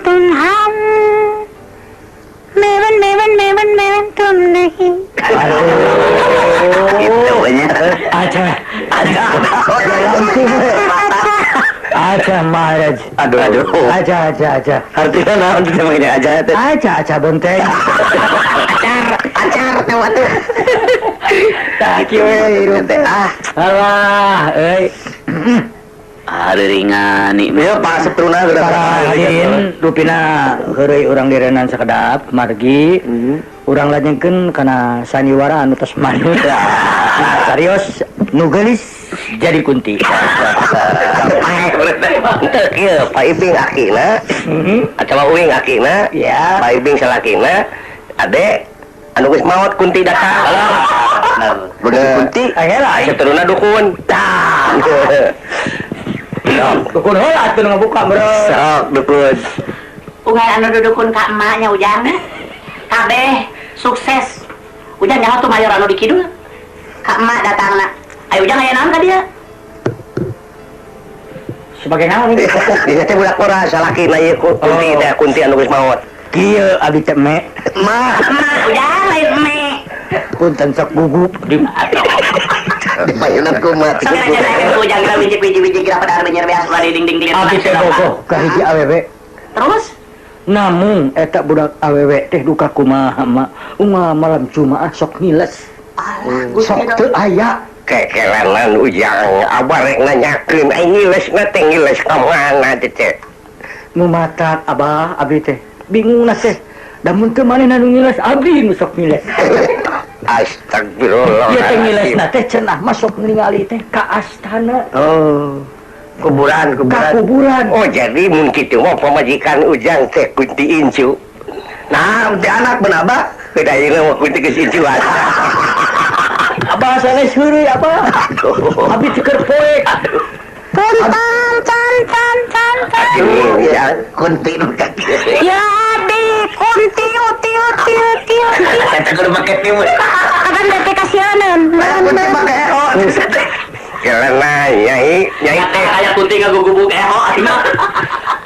tunham, mewan mewan mewan mewan tum nahi. Gitu banyak. Aja, aja, aja Maharaj. Aduh, aduh. Aja, aja, aja. Artinya naon teh mah aja teh. Aja, aja benteng. Acar, acar teh atuh. Tah kieu we hirup teh. Ah, alah euy. Hareringani. Ieu Pak Setruna geus para hadirin rupina heureuy urang direnan sakedap margi. Urang lajengkeun kana sandiwara anu tos manut. Serius nu geulis jadi kunti. Henteu kieu Pak Ibing akina. Atawa uing akina. Ya. Pak Ibing salakina. Ade anu geus maot kunti datang. Bener kunti. Heula Setruna dukun. Tah. Dukun heula atuh ngabuka bro. Sok dukun. Unggal anu dudukun ka emaknya ujang. Kabeh sukses. Ujang nyaho tuh mayor anu di kidul. Ka emak datangna. Ayo ujang aya naon ka dia? Sebagai naon ieu? Ieu teh budak ora salakina ieu kunti teh kunti anu geus maot. Kieu abdi teh me. Mah, Mah ujang lain me. Punten sok gugup di payunan kumat. Sengaja saya ujang kira biji-biji kira pada benyer beas ulah ding ding ding. Abdi teh bogoh ka hiji awewe. Terus namung eta budak awewe teh duka kumaha mah unggal malam Jumaah sok ngiles. Sok teu aya kekelanan ujang abah rek nanyakeun ai ngilesna teh ngiles ka mana teh. Nu matak abah abdi teh bingung na teh. Da mun teu manehna nu ngiles abdi nu sok ngiles. Astagfirullah. Ieu teh ngilesna teh cenah mah sok ningali teh ka astana. Oh. Kuburan, kuburan. Ka kuburan. Oh, jadi mun kitu mah pamajikan ujang teh kunti incu. Nah, kunti anak benaba, beda ayeuna mah kunti geus incuan. Abah sanes heureuy abah. Abdi teu keur poek. Punten tan tan tan tan. Ya, kunti nu ka kieu. Ya abdi kunti uti uti uti. Eta kudu make tieu. Akan teh kasihaneun. Kunti make eo. Kelana nyai, nyai teh aya kunti ngagugubug eho mah.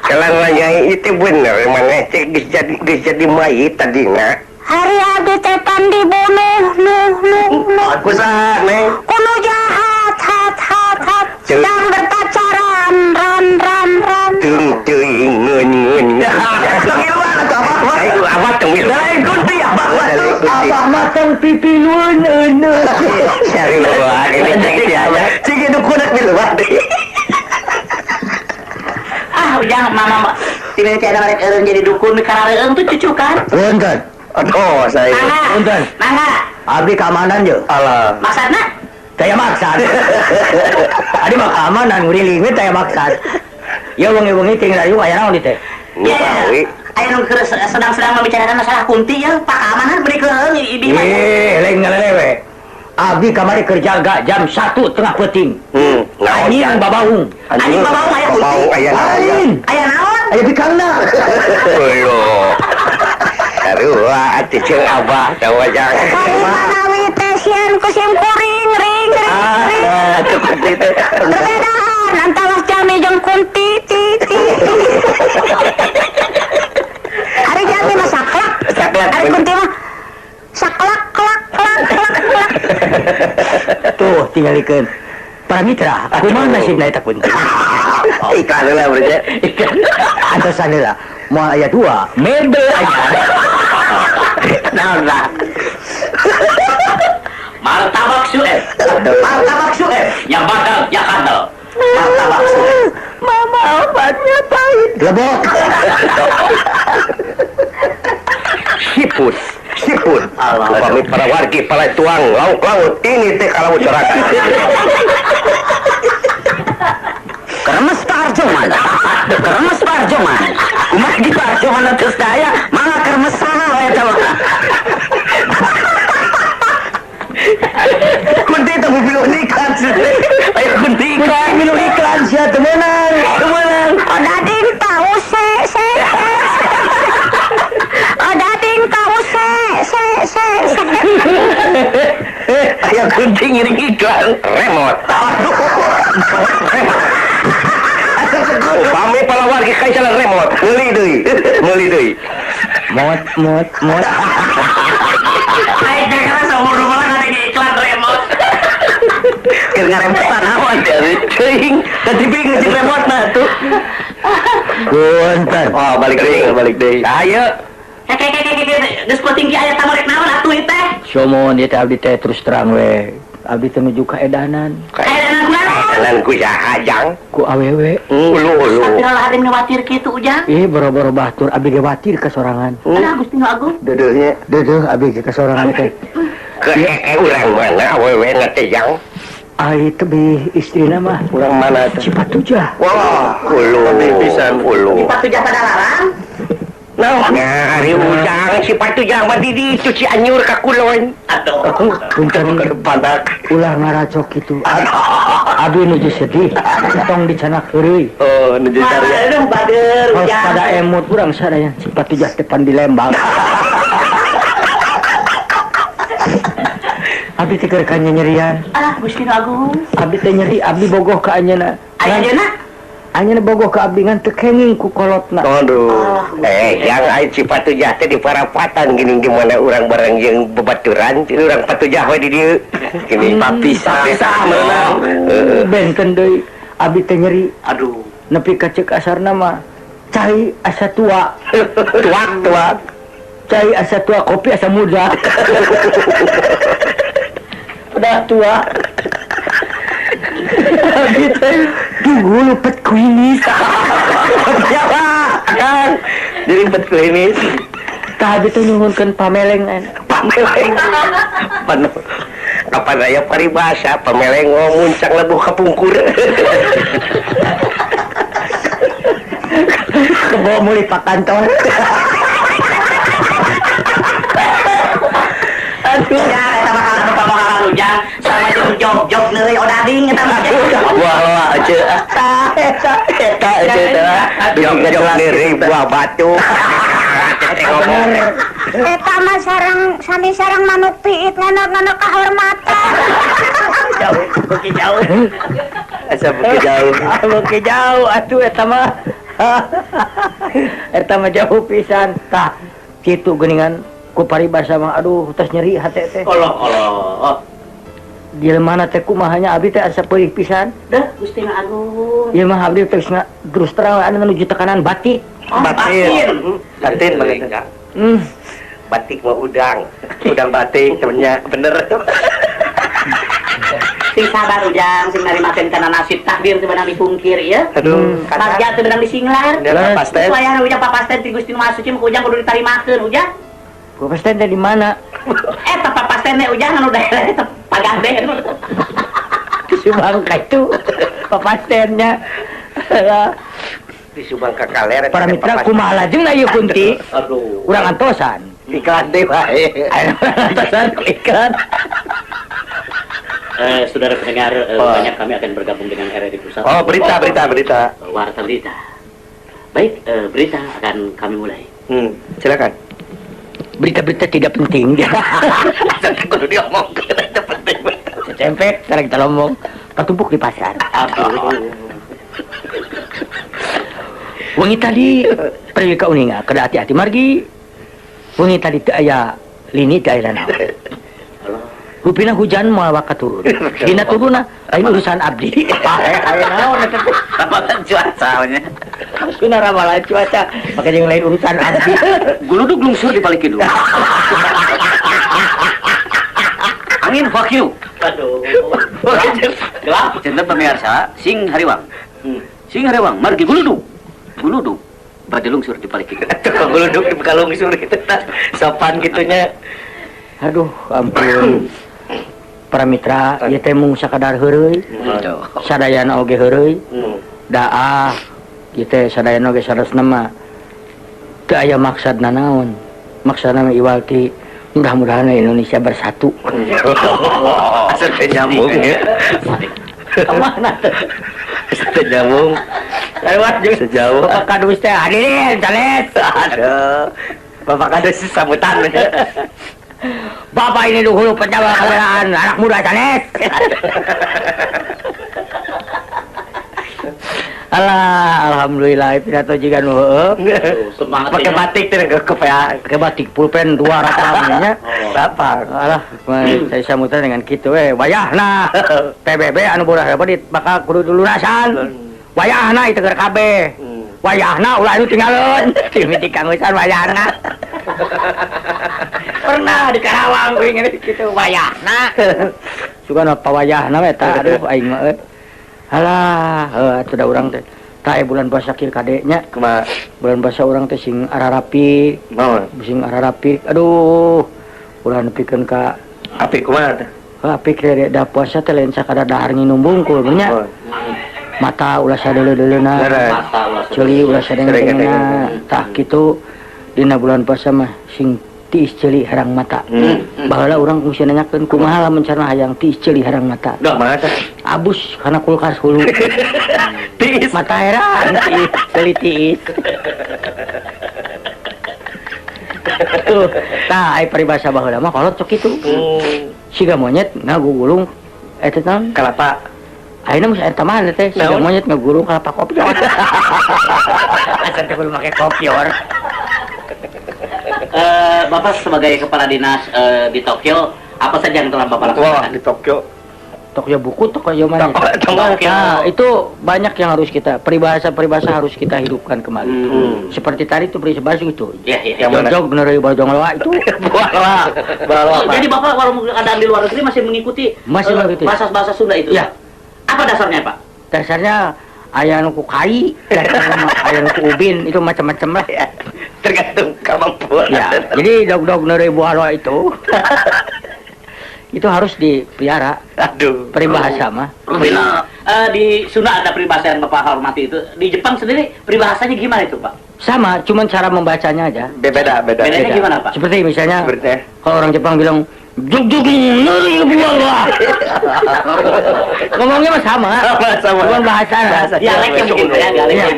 Kelana nyai itu bener maneh teh geus jadi mayit tadina. Hari abdi teh pan dibunuh nuh nuh nuh. Aku saha neng? Kuno jahat hat hat hat. Sedang berpacaran ran ran ran. Teung teuing ngeun ngeun. Abah teu milu. Lain kunti abah mah. Abah mah tong pipilueun euneuh. Sarua ini cing cing dukun miluan. Ah ujang mama tiba tiba ada rek eureun jadi dukun karareueung tuh cucukan. Punten. Aduh saya. Punten. Mangga. Abdi keamanan je. Alah. Maksudna? Taya maksad. Abdi mah keamanan nguriling we taya maksad. Ya wengi-wengi ting rayu aya naon di teh? Ya. Aya nu keur sedang-sedang membicarakan masalah kunti ya, Pak keamanan beri keuheung ibi mah. Eh, lain ngalelewe. Abdi kamari keur jaga jam 1 tengah peuting. Anjing babaung. Anjing babaung aya kunti. Aya naon? Aya naon? Aya bikangna. Aduh. Sarua atuh jeung abah tah wajang. Manawi teh sieun ku sim kuring ring ring ring. Ah, atuh kunti teh. Perbedaan antara jami jeung kunti ti ti. Ari jami mah saklek. Saklek. Ari kunti mah saklek klak klak klak klak. Tuh tinggalikeun. Para mitra, kumaha nasibna eta kunti? Iklan heula berarti. Iklan. Antosan heula. Moal aya 2, mebel aya. Naon lah. Martabak Sueb. Martabak Sueb. Yang bandel, yang handal. Martabak Sueb. Mama obatnya pahit. Lebok. Siput, siput. Upami para wargi, para tuang, lauk laut. Ini teh kalau cerakan. Kremes Pak Arjoman. Kremes Pak Arjoman. Kumaha di Pak Arjoman terus daya, mangga kremes saha we eta mah. Kunti teh milu iklan. Ayo kunti iklan, milu iklan sia teu meunang. Teu meunang. Oh dading tahu se se. Oh dading tahu se se se. Ayo kunti ngiring iklan remote. Aduh. Upami para wargi kaisalan remote, meuli deui, meuli deui. Mot mot mot. Aing teh kana saumur rumah ada iklan remote. Keur ngaremotan naon teh teuing, da TV geus remote na tuh. Punten. Oh, balik deui, balik deui. Ayo. Geus penting ki aya tamu rek naon atuh ieu teh. Somon ieu teh abdi teh terus terang we. Abdi teh nuju ka edanan. Edanan kunaon? Edanan ku saha jang? Ku awewe. Ulu ulu. Astagfirullahaladzim khawatir kitu ujang. Ih boro-boro batur abdi ge watir ka sorangan. Aduh Gusti nu agung. Deudeuhnya. Deudeuh abdi ge ka sorangan teh. Ke urang mana awewe na teh jang? Ai tebih istrina mah. Urang mana teh? Cipatujah. Wah, ulu pisan ulu. Cipatujah Padalarang. Nah, ari ujang Cipatujah mah di ditu Cianjur ka kulon. Aduh. Punten padak. Ulah ngaracok kitu. Abdi nuju sedih, tong dicanak heureuy. Oh, nuju cari. Aduh, bader ujang. Pada emut urang sadaya Cipatujah teh pan di Lembang. Abdi teh keur kanyanyerian. Ah, Gusti nu agung. Abdi teh nyeri, abdi bogoh ka anjeunna. Anjeunna? Anjeunna bogoh ka abdi ngan teu kenging ku kolotna. Aduh. Yang aing si Patujah teh di parapatan gini gimana urang bareng jeung babaturan, urang Patujah we di dieu. Gini papisah. Papisah meunang. Benten deui abdi teh nyeri. Aduh. Nepi ka ceuk asarna mah cai asa tua. Tuak. Cai asa tua kopi asa muda. Udah tua. Abdi teh duh lupet kuinis. Siapa? Kan jadi lupet kuinis. Tah abdi teh nyuhunkeun pameleng. Pameleng. Panu. Kapan aya paribasa pameleng muncang lebuh kapungkur. Kebawa mulih pak kantor. Aduh, ya sama kalau pamakan ujang sama jeung jog-jog neuy odading eta mah. Wah, wah, ece. Eta eta ece teh. Jog-jog neuy buah batu. Eta mah sarang sami sarang manuk piit nganok-nganok kahormatan. Jauh, beuki jauh. Asa beuki jauh. Beuki jauh atuh eta mah. Eta mah jauh pisan. Tah, kitu geuningan ku paribasa mah aduh tos nyeri hate teh. Allah Allah. Jelema teh kumaha nya abdi teh asa peurih pisan. Deh, Gusti nu agung. Ieu mah abdi teh terus terang anu menuju tekanan batik. Batin. Batin mah. Batik mah udang. Udang batik temennya bener. Sing sabar ujang, sing narimakeun kana nasib takdir teu beunang dipungkir ieu. Aduh, bagja teu beunang disinglar. Papasten. Wayahna ujang papasten ti Gusti Nu Maha Suci mah ujang kudu ditarimakeun ujang. Papasten teh di mana? Eta papasten teh ujang anu daerah eta Pagaden. Di Subang ka itu papastennya. Di Subang ka kaler. Para mitra kumaha lajengna ieu Kunti? Aduh. Urang antosan. Iklan deui wae. Antosan iklan. Saudara pendengar, banyak kami akan bergabung dengan RRI Pusat. Oh, berita. Warta berita. Baik, berita akan kami mulai. Silakan. Berita-berita tidak penting. Kudu diomongkeun itu penting. Cempek, sekarang kita ngomong. Katumpuk di pasar. Aduh. Wengi tadi pergi ka uninga, kada hati-hati margi. Wengi tadi teu aya lini teu aya naon. Rupina hujan moal waka turun. Dina turunna lain urusan abdi. Aya naon eta teh? Ramalan cuaca nya. Maksudna ramalan cuaca, make jeung lain urusan abdi. Guludug lungsur di balik kidung. Angin fuck you. Aduh. Gelap. Cenah pemirsa, sing hariwang. Sing hariwang margi guludug. Guludug bade lungsur di balik kidung. Tuh guludug di lungsur itu sopan gitunya. Aduh, ampun. Para mitra, ieu teh mung sakadar heureuy. Sadayana oge heureuy. Daah, ieu teh sadayana oge saresna mah teu aya maksudna naon. Maksudna mah iwal ti mudah-mudahan Indonesia bersatu. Asa teh nyambung ya. Kemana teh? Asa teh nyambung. Lewat jeung sejauh. Bapak Kadus teh hadirin sanes. Aduh. Bapak Kadus sambutan. Bapak ini dulu pejabat kebelaan anak muda sanes. Alah, alhamdulillah pidato jiga nu heueuh. Semangat. Pakai batik teh ke pakai batik pulpen 2 ratamnya. Bapak. Alah, saya sambutan dengan kitu we. Wayahna PBB anu bodas di bakal kudu dilunasan. Wayahna itu keur kabeh. Wayahna ulah anu tinggalun. Dimiti kangusan wayahna. Pernah di Karawang kuing ini kitu wayahna. Sugana pawayahna we tah aduh aing mah euy. Alah, heuh atuh da urang teh. Tah bulan puasa kieu kade nya. Kumaha? Bulan puasa urang teh sing ararapi. Naon? Sing ararapi. Aduh, ulah nepikeun ka apik kumaha teh? Heuh apik teh da puasa teh lain sakadar dahar nginum bungkul nya. Mata ulah sadeuleu-deuleuna. Ceuli ulah sadengena. Tah kitu dina bulan puasa mah sing tiis ceuli herang mata. Baheula urang kungsi nanyakeun kumaha lamun carana hayang tiis ceuli herang mata. Kumaha teh? Abus kana kulkas hulu. Tiis mata herang tiis ceuli tiis. Tuh, tah ai paribasa baheula mah kolot sok kitu. Siga monyet ngagugulung eta naon? Kalapa. Ayeuna mah eta mah teh siga monyet ngagurung kalapa kopior. Asa teh kudu make kopior. Bapak sebagai kepala dinas di Tokyo, apa saja yang telah Bapak lakukan? Wah, di Tokyo. Tokyo buku, Tokyo mana? Tokyo. Nah, itu banyak yang harus kita, peribahasa-peribahasa harus kita hidupkan kembali. Seperti tadi itu peribahasa itu. Iya, iya. Yang mana? Jog bener bojong loa itu. Buah loa. Jadi Bapak walaupun keadaan di luar negeri masih mengikuti bahasa-bahasa Sunda itu. Iya. Apa dasarnya, Pak? Dasarnya aya nu ku kai, aya nu ku ubin, itu macam-macam lah. Ya, tergantung kemampuan. Ya, jadi dog-dog neureuy buah loa itu. Itu harus dipelihara. Aduh. Peribahasa mah. Di Sunda ada peribahasa yang Bapak hormati itu. Di Jepang sendiri peribahasanya gimana itu, Pak? Sama, cuman cara membacanya aja. Beda, beda. Bedanya gimana, Pak? Seperti misalnya, kalau orang Jepang bilang jug jug neureuy buah loa. Ngomongnya mah sama. Sama. Cuman bahasa. Dialeknya mungkin ya, dialeknya.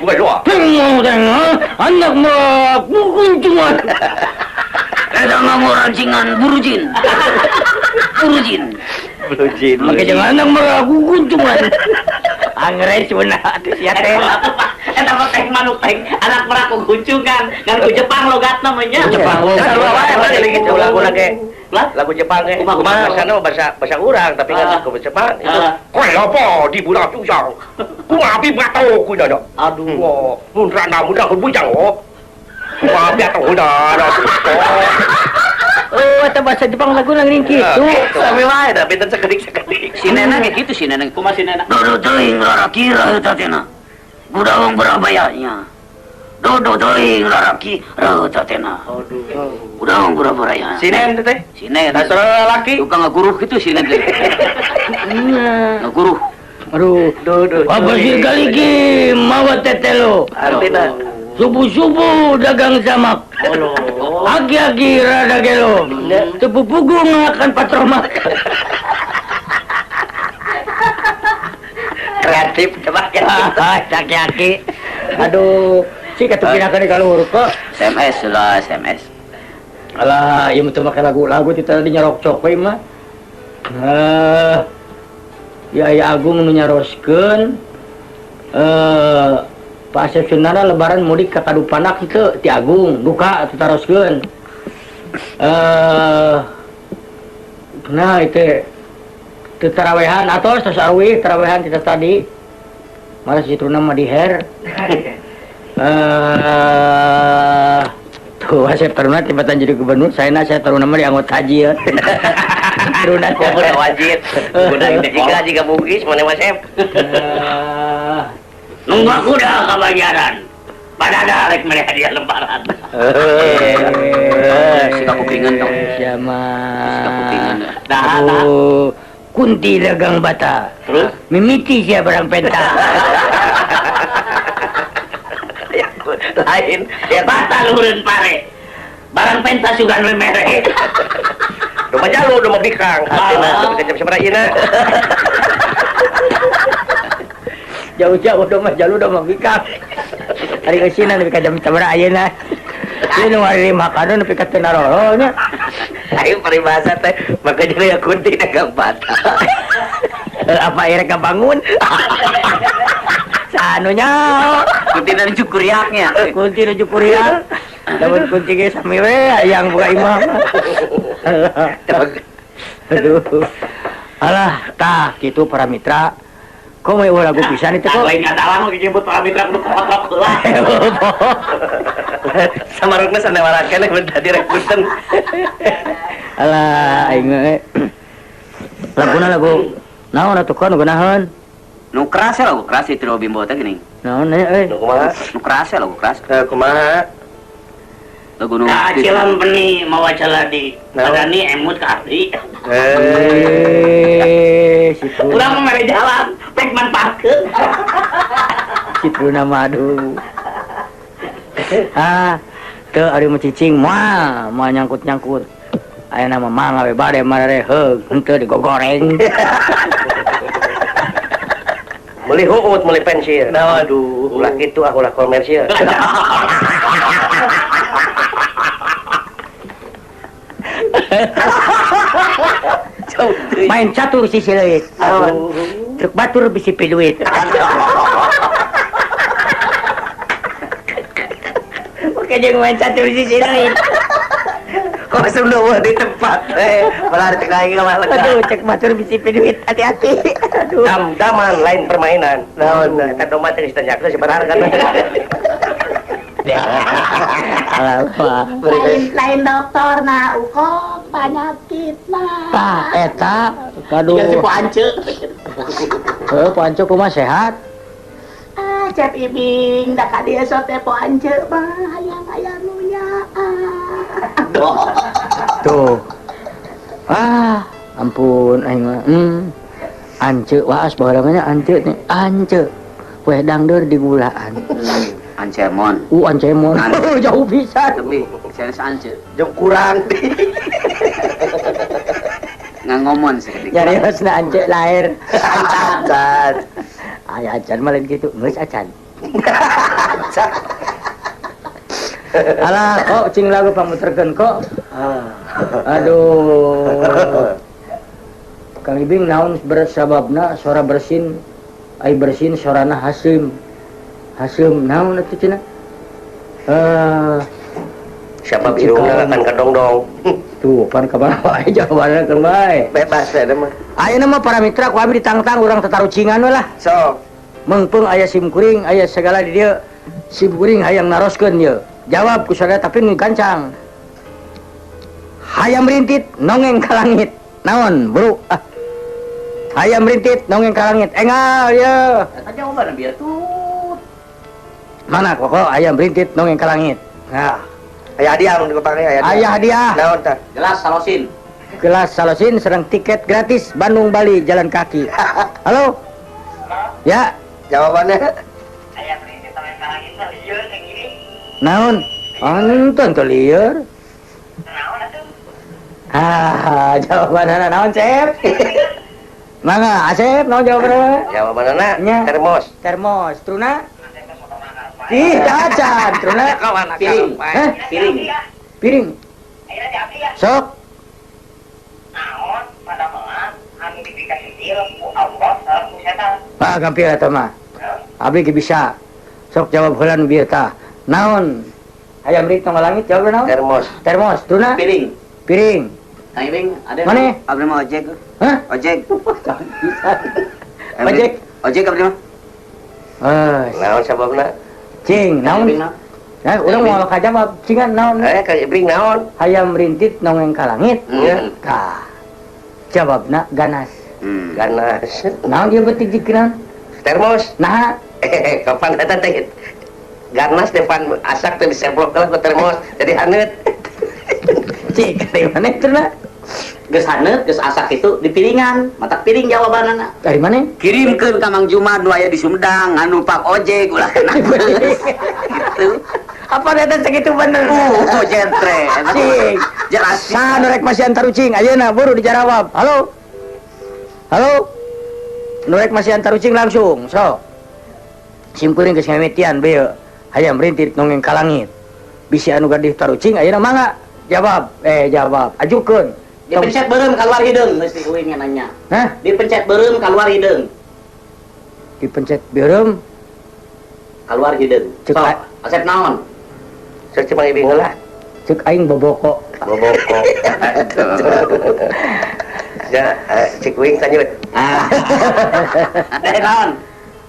Anak mah kunjungan. Eta ngomong rancingan burujin. Burujin. Burujin. Maka jangan anak meragu kunjungan. Angre cuna atuh sia teh. Eta mah teh manuk teh anak meraku kunjungan. Ngan ku Jepang logatna mah nya. Jepang logat. Sarua wae mah gitu lagu ge. Lagu Jepang ge. Kumaha bahasana bahasa urang tapi kan lagu Jepang itu. Koe lopo di budak susah. Kumaha pi bato ku nya. Aduh. Mun rana mun bujang oh. Kumaha pi atuh dah. Oh, eta bahasa Jepang lagu nang ning kitu. Sami wae da benten sakedik-sakedik. Si Nena ge kitu si Nena. Kumaha si Nena? Dodo teuing raraki reuta teh na. Budawang berabayanya. Dodo teuing raraki reuta teh na. Aduh. Budawang berabayanya. Si Nen teh. Si Nen. Da saurang lalaki. Tukang ngaguruh kitu si Nen teh. Ngaguruh. Aduh. Duh. Apa sih kaliki mawa tetelo? Artina subuh-subuh dagang samak. Agi-agi rada gelo. Tepu pugung akan patromak. Kreatif coba ya. Aki-aki. Aduh, si katupinakan kaluhur kok. SMS lah, SMS. Alah, ieu mah teu make lagu-lagu ti tadi nyarok cok we mah. Ya aya Agung nu nyaroskeun Pak Asep Sunandar lebaran mudik ke Kadupanak itu ti Agung duka atuh taroskeun. Nah itu teu tarawehan atos tos arwih tarawehan kita tadi. Malah si Truna mah diher. Tuh Asep Taruna tibatan jadi gubernur, saya Taruna mah di anggota haji ya. Taruna udah wajib. Udah jika bugis mana Mas Asep. Nunggu kuda kabayaran. Padahal rek mere hadiah lebaran. Sika kupingan dong. Siapa? Sika kupingan. Dah, dah. Kunti dagang bata. Terus? Mimiti sia barang penta. Lain. Ya bata luhureun pare. Barang penta sugan we mere. Domba jalu, domba bikang. Artina tapi jam sabaraha ieuna? Jauh-jauh domba jalu domba bikang. Ari geusina nepi ka jam sabaraha ayeuna. Ieu nu ari makanan nepi ka teu naroro nya. Ayo paribasa teh maka jadi ya kunti dagang bata. Apa erek kabangun? Sanunya kunti nuju kuriaknya. Kunti nuju kuriak. Lamun kunti ge sami we hayang buka imah. Aduh. Alah, tah kitu para mitra. Kok mau lagu pisan itu kok? Lain ngadalang mah dijemput para mitra kudu kotrok heula. Samarukna sanewara keneh mun tadi rek punten. Alah, aing we. Laguna lagu naon atuh kon geunaheun? Nu keras ya lagu keras itu Bimbo teh geuning. Naon euy? Nu kumaha? Nu keras ya lagu keras. Kumaha? Lagu nu Kacilan beni mawa caladi. Padani emut ka abdi. Urang mah mere jalan, pek manfaatkeun. Kitu nama aduh. Ah, teu ari mah cicing moal, moal nyangkut-nyangkut. Aya nama mangga we bade marere heug, henteu digogoreng. Meuli huut, meuli pensil. Nah, aduh. Ulah kitu ah, ulah komersil. Main catur sisi leuit. Cek batur bisi piduit. Oke jeung main catur sisi lain. Kok sudah di tempat malah di tengah ini malah lega. Aduh, cek batur bisi piduit, hati-hati. Aduh. Dam-daman lain permainan. Naon eta domba teh geus ditanyakeun sebenarnya kan. Alah, lain dokter nah ukok penyakit nah. Tah eta aduh. Si Poance. Heuh, Poance kumaha sehat? Ah, Cep Ibing da ka dieu sok teh Poance mah hayang aya nu nyaah. Tuh. Ah, ampun aing mah. Ance waas baheula mah nya ance nih. Ance. Weh dangdeur di gulaan. Ancemon. Ancemon. Jauh pisan. Lebih sanes ance. Jeung kurang. Ngangomon sakedik. Nyariosna ance lahir. Acan. Aya acan mah lain kitu, geus acan. Alah, kok cing lagu pamuterkeun kok. Aduh. Kang Ibing naon bersababna sora bersin, ai bersin sorana haseum. Haseum naon atuh cenah? Siapa bingungna akan kadongdong. Tuh, pan ka mana wae jawabanna keun bae. Bebas eta mah. Ayeuna mah para mitra ku abdi ditangtang urang tatarucingan we lah. Sok. Meungpeung aya sim kuring, aya segala di dieu. Sim kuring hayang naroskeun ieu. Jawab ku sadaya tapi nu gancang. Hayam rintit nongeng ka langit. Naon, bro? Ah. Hayam rintit nongeng ka langit. Engal ieu. Eta jawabanna bieu tuh. Mana kok ayam rintit nongeng ka langit. Nah, aya hadiah mun dipake aya hadiah. Aya hadiah. Naon tah? Gelas salosin. Gelas salosin sareng tiket gratis Bandung Bali jalan kaki. Halo. Ya, jawabannya. Ayam rintit nongeng ka langit mah lieur yang ini. Naon? Anton teu lieur. Naon atuh? Ah, jawabanna naon, Cep? Mangga, Asep, naon jawabanna? Jawabanna termos. Termos, truna? Ih, cacan, truna piring. Hah? Piring. Piring. Sok. Naon padamelan anu dipikasih ku Allah sareng ku setan. Ah, gampil eta mah. Abdi ge bisa. Sok jawab heula nu bieu tah. Naon? Hayam rintit nongol langit jawab naon? Termos. Termos, truna? Piring. Piring. Kang Ibing, ada Mana? Abdi mah ojek. Hah? Ojek. Ojek. Ojek abdi mah. Eh, naon sababna? Cing, naon? Nah, urang moal kajawab cingan naon? Kang Ibing naon? Hayam rintit nongeng ka langit. Tah. Jawabna ganas. Ganas. Naon ieu beutik jikeun? Termos. Nah, kapan eta teh? Ganas depan asak teh disemplok ku termos jadi haneut. Cing, dari mana cenah? Geus haneut, geus asak itu di piringan, matak piring jawabanana. Dari mana? Kirimkeun ka Mang Jumad nu aya di Sumedang, anu pak ojek ulah kena. Gitu. Apa eta segitu bener? Jentre. Cing. Jelas. Saha nu rek masihan tarucing? Ayeuna buru dijarawab. Halo. Halo. Nu rek masihan tarucing langsung, sok. Sim kuring geus ngamitian beuh. Hayam rintit nongeng ka langit. Bisi anu gadih tarucing ayeuna mangga jawab. Jawab. Ajukeun. Dipencet beureum keluar hideung geus diuing nanya. Hah? Dipencet beureum keluar hideung. Dipencet beureum keluar hideung. Cek Asep naon? Cek cuma Ibing heula. Cek aing boboko. Boboko. Ya, cek uing tanyut. Ah. Naon?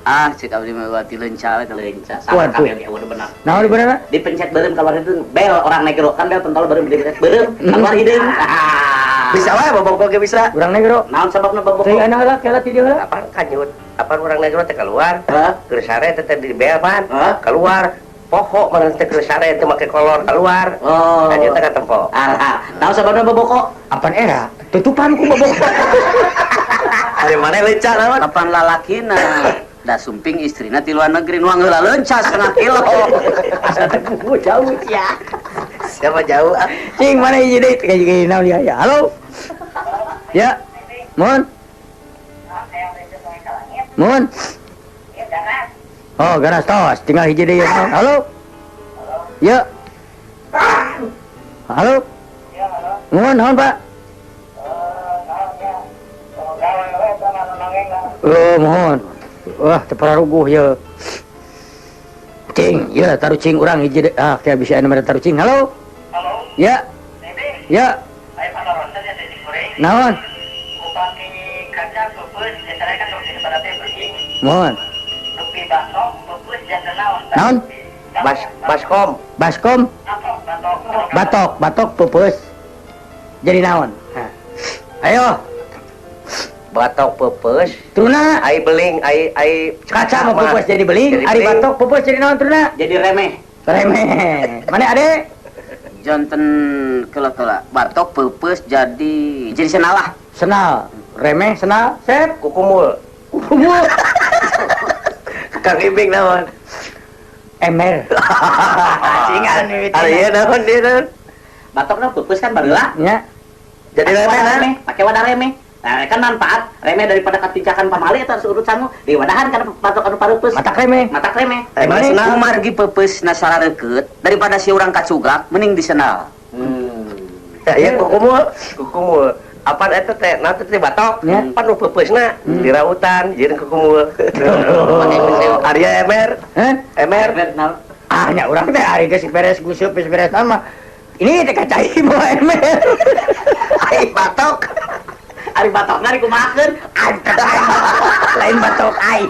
Ah, cek abdi mah wati leunca eta leunca. Salah kabeh ge udah benar. Naon bener? Dipencet beureum keluar hideung. Bel orang negro kan bel pentol beureum dipencet beureum keluar hideung. Ah. Bisa wae boboko ge bisa. Urang negro. Naon sababna boboko? Teuing ana heula kela ti dieu heula. Apaan kanyut? Apaan urang negro teh keluar? Hah? Keur sare teh di bel pan. Hah? Keluar. Pokok mana teh keur sare teh make kolor keluar. Oh. Kanyut teh katempo. Alah, naon sababna boboko? Apaan era? Tutupan ku boboko. Ari mana leunca naon? Kapan lalakina? Da sumping istrina ti luar negeri nuang heula leunca setengah kilo. Asa teh jauh sia. Siapa jauh? Ah. Cing mana hiji deui kayak gini naon ya? Ya, halo. Ya. Mohon. Mohon. Oh, ganas tos, tinggal hiji deui. Halo. Ya. Halo. Mohon, naon, Pak? Oh, mohon. Wah, teu pararuguh ye. Cing, ya tarucing urang hiji ah kayak bisa anu mere tarucing. Halo. Halo. Ya. Ya. Naon? Mohon. Naon? Baskom. Baskom. Batok, batok peupeus. Jadi naon? Ayo. Batok peupeus. Truna ai beling, ai ai kaca mah peupeus jadi beling, ari batok peupeus jadi naon truna? Jadi remeh. Remeh. Mana ade? Janten kela-kela batok peupeus jadi senalah. Senal. Remeh senal, sep kukumul. Kukumul. Kang Ibing naon? Emer. Cingan mimiti. Ari naon dia naon? Batokna peupeus kan baheula. Nya. Jadi remeh, pake wadah remeh. Nah, kan manfaat remeh daripada katincakan pamali eta harus urut sangu di wadahan kana batok anu pareupeus. Matak remeh. Matak remeh. Remeh kumargi peupeus na sarareukeut daripada si urang kacugak mending disenal. Ya kukumul, kukumul. Apaan eta teh? Naon teh batok? Pan nu peupeusna dirautan jeung kukumul. Arya emer. Heh? Emer. Ah nya urang teh ari geus beres gusup geus beres mah. Ini teh kacai bawa emer. Ai batok. Ari batokna dikumahakeun? Lain batok ai.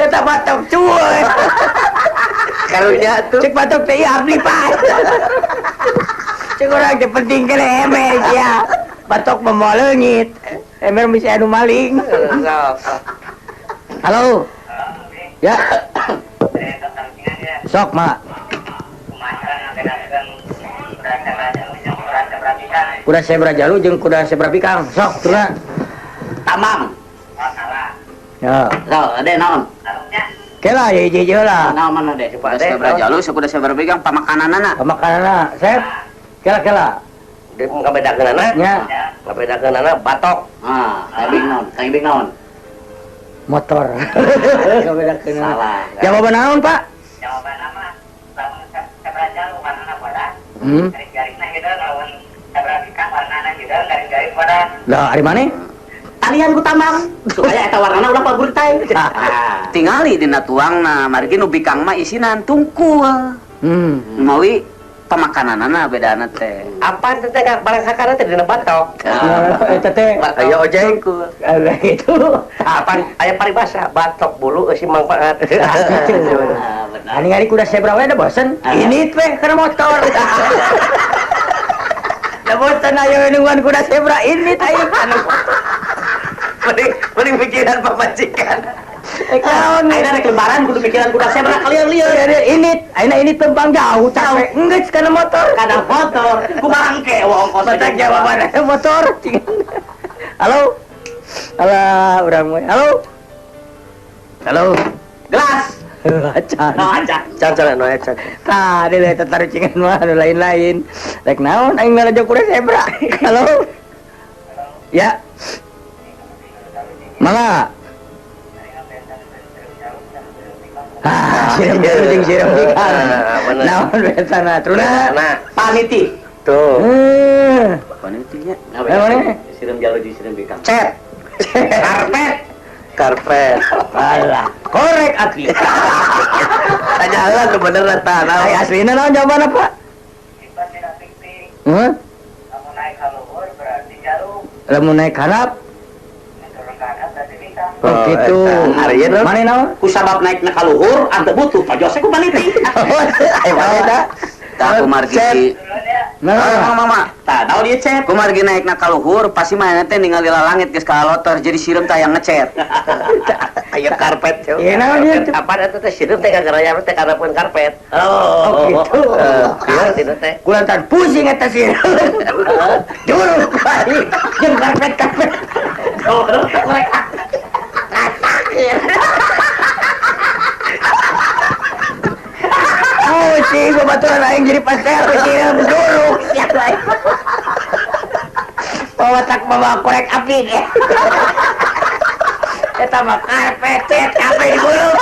Eta batok cuy. Karunya tuh. Cek batok teh ieu abdi pak. Cek urang teh penting keneh emer sia. Batok mah moal leungit. Emer bisa anu maling. Halo. Ya. Sok, Mak. Kuda zebra jalu jeung kuda zebra bikang. Sok, turuna. Tamang. Ya. Sok, ade naon? Kela ye hiji heula. Naon mana de? Kuda zebra jalu kuda zebra bikang pamakananana. Pamakananana, sep. Kela-kela. Ngabedakeunana? Nya. Ngabedakeunana batok. Ah, Kang Ibing naon? Kang Ibing naon? Motor. Ngabedakeunana. Salah. Jawaban naon, Pak? Jawabanna mah lamun zebra jalu warnana bodas. Garing-garingna hideung lamun zebra bikang warnana hideung garing-garing bodas. Lah, ari maneh? Talian ku tambang supaya eta warnana ulah paburtai. Tingali dina tuangna, margi nu bikang mah isinan tungkul. Mawi pamakananana bedana teh. Apaan teh barang sakana teh dina batok. Eta teh aya ojek. Gitu. Apaan aya paribasa batok bulu eusi mangfaat. Benar. Ningali kuda zebra we da bosen. Ini teh kana motor. Da bosen ayo nungguan kuda zebra ini teh kana motor. Mending pikiran pamajikan. Naon ayeuna rek lebaran kudu mikiran kuda zebra kalian lieur. Ini ayeuna ini tempang jauh capek. Enggeus kana motor. Kana motor. Kumaha engke ongkos. Batak jawaban motor. Halo. Alah, urang we. Halo. Halo. Gelas. Acan. Acan. Can no acan. Tah, deui tatarucingan mah anu lain-lain. Rek naon aing ngarajo kuda zebra. Halo. Ya. Mangga. Ah, siram jeung siram bikang. Naon betana truna? Paniti. Tuh. Panitinya. Naon siram jalu jeung siram bikang. Cet. Karpet. Karpet. Alah, korek asli. Tanya lah kebenaran tah. Ai aslina naon jawabanna, Pak? Heuh? Lamun naik ka luhur berarti jalu. Lamun naik harap oh, gitu. Mana naon? Ku sabab naikna ka luhur ante butuh pajose ku paniti. Ayo mana Tah kumargi. Nah, mama. Tah naon ieu cet? Kumargi naikna ka luhur pasti manehna teh ningali lalangit geus kalotor jadi sireum teh hayang ngecet. Aya karpet. Ieu naon ieu? Apaan eta teh sireum teh kagaraya teh kanapeun karpet. Oh, gitu. Ieu tina teh. Kulantan pusing eta sireum. Juruk bae jeung karpet-karpet. Pusing babaturan aing jadi pastel sireum duruk sia lain. Bawa tak bawa korek api deh. Eta mah karpet cet kabeh digulung.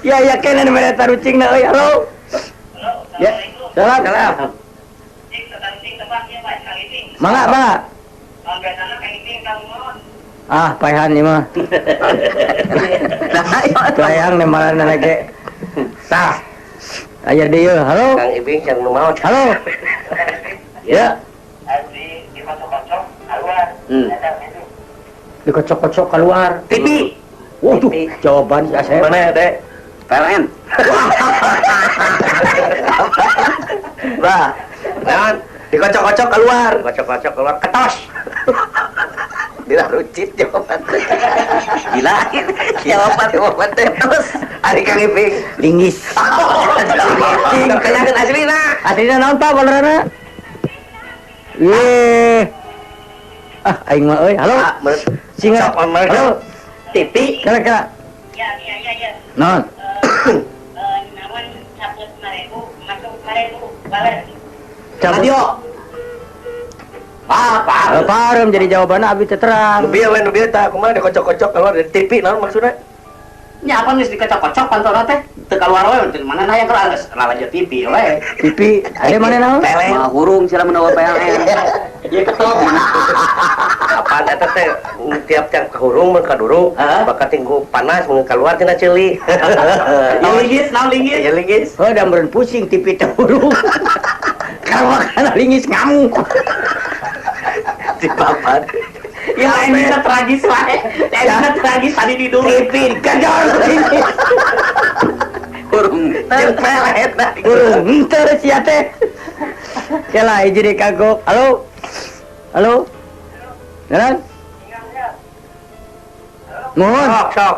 Ya ya kenan mere tarucingna euy. Halo. Ya. Salam. Salam. Mangga, Pak. Ah, paehan ieu mah. Layang nembalan lagi. Tah. Aya deui, halo. Kang Ibing yang nu maot. Halo. Ya. Dikocok-kocok keluar. TV. Waduh, jawaban si Asep. Mana ya, Dek? PLN. Bah, naon? Dikocok-kocok keluar. Kocok-kocok keluar ketos. Bila rucit jawaban teh. Gila. Jawaban teh terus. Ari Kang Iping Linggis. Pertanyaan aslina. Aslina naon Pak benerna? Ye. Ah, aing mah euy. Halo. Singa. Halo. TV. Kira-kira. Ya, ya, ya, ya. Naon? Naon cabut 5.000, masuk 5.000, balas. Radio. Ah, parem jadi jawabannya abi teh terang. Nu bieu we nu bieu tah kumaha dikocok-kocok keluar dari TV naon maksudna? Nya apa geus dikocok-kocok pantona teh teu kaluar we teu mana hayang keluar geus lalajo TV we. TV ade mana naon? Mah hurung sila menawa PLN. Ieu ketok. Apaan eta teh tiap tiap kahurung mun kadurung bakal tinggu panas mun keluar tina ceuli. Ieu linggis naon linggis? Ieu linggis. Heuh da meureun pusing TV teh hurung. Kaluar kana linggis ngamuk. Di papan. Ya ini tragis wae. Ini tragis tadi di dulu. TV gajor sini. Hurung jeung pelet. Hurung henteu sia teh. Kela hiji deui kagok. Halo. Halo. Jalan. Mohon. Sok, sok.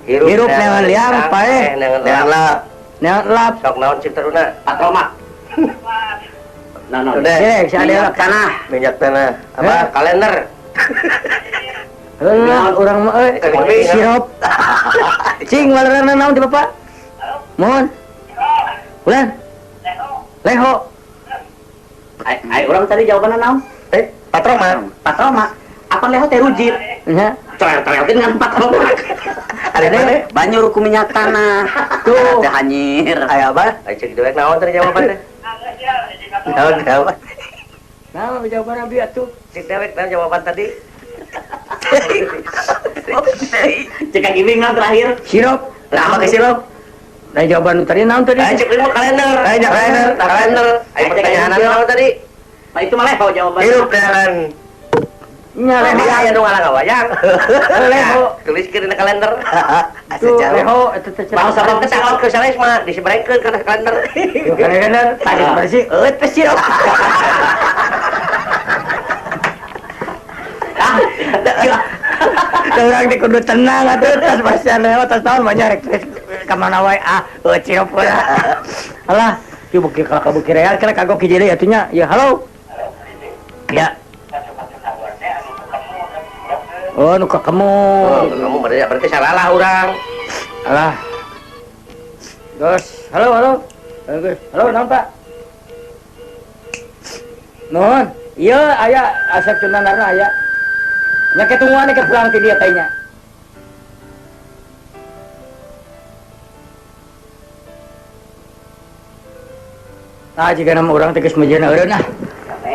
Hirup neangan liang paeh. Neangan lap. Neangan lap. Sok naon cik teruna? Patroma. Nah, nah. Udah, minyak tanah. Minyak tanah. Apa? Kalender. Heuh, urang mah euy. Sirup. Cing walerna naon ti Bapak? Mohon. Ulan. Leho. Ai urang tadi jawabanna naon? Patroma. Patroma. Apa leho teh rujit? Nya. Coel-coelkeun ngan patroma. Ada mana? Banjur ku minyak tanah. Tuh. Teh hanyir. Aya apa? Ai cek dewek naon tadi jawaban teh? Naon jawaban? Naon jawaban abi atuh? Cek dewek naon jawaban tadi? Cek Kang Ibing naon terakhir? Sirup. Nah, apa ke sirup? Nah, jawaban tadi naon tadi? Ayo cek lima kalender. Ayo kalender, kalender. Ayo pertanyaan naon tadi? Nah, itu malah leho jawaban. Hirup dengan nya leho aya nu ngalang-ngawayang. Leho tuliskeun dina kalender. Asa jauh. Leho eta teh. Bangsa bangsa teh ke sanes mah disebrengkeun kana kalender. Kalender tadi bersih eueuh teh sirup. Ah. Urang teh kudu tenang atuh tas pasian leho tas naon banyak rek ka mana wae ah eueuh sirup. Alah, ieu beuki ka beuki real kira kagok hiji deui atuh nya. Ya halo. Ya. Oh, nu kakemu. Oh, kamu berarti salah urang. Alah. Gus, halo, halo. Gus, halo, naon Pak? Nuhun. Ieu aya Asep Sunandarna aya. Nya ketungguan ke pulang ti dieu teh nya. Tah jigana mah urang teh geus mejeuna eureun ah.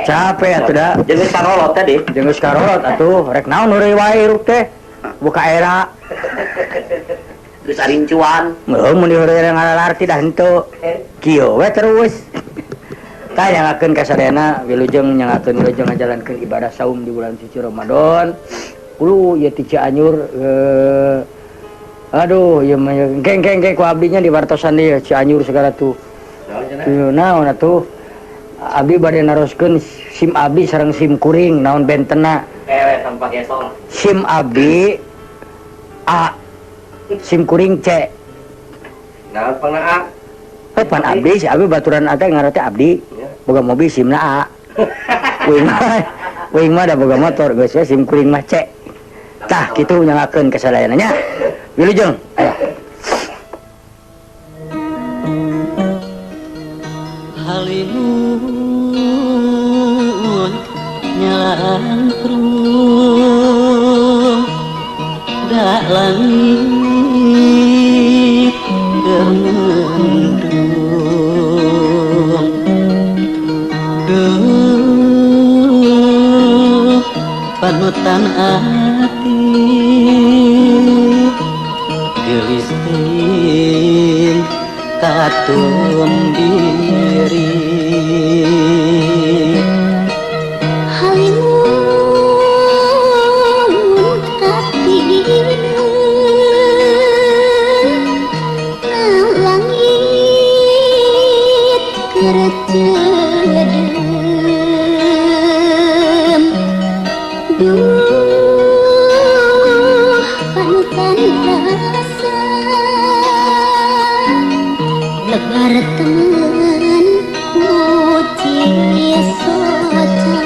Capek atuh da. Jeung geus karolot tadi. Jeung geus karolot atuh, rek naon heureuy wae hirup teh. Buka era. Geus arincuan. Heuh mun diheureuy ngalalarti dah henteu. Kieu we terus. Tah nyangakeun ka sadayana wilujeng nyangakeun wilujeng ngajalankeun ibadah saum di bulan suci Ramadan. Ulu ieu ti Cianjur aduh ieu mah geng-geng ku abdinya di wartosan ieu Cianjur segala tuh. Naon atuh? Abi bade naroskeun SIM abdi sareng SIM kuring naon bentena. Sampah gesong. SIM abdi A, SIM kuring C. Naon pangna A? Pan abdi si abi baturan teh ngaran teh abdi. Boga mobil SIM-na A. Uing mah da boga motor geus we SIM kuring mah C. Tah kitu nyangakeun kasadayana nya. Wilujeng. Aya. Halimun nyalangkrung dak langit germendung. Panutan ati geulis teuing katum diri. Halimun ati langit keur ceudeum, duh panutan rasa lebar temen ku Cisoca.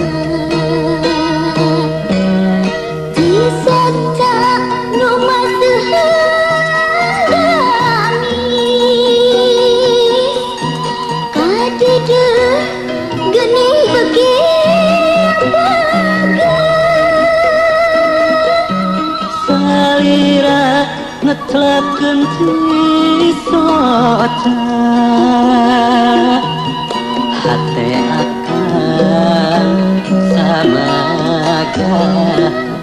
Cisoca nu maseuheun gamis kadeudeung geuning beuki bager. Salira ngeclepkeun Cisoca, hate akang samagah.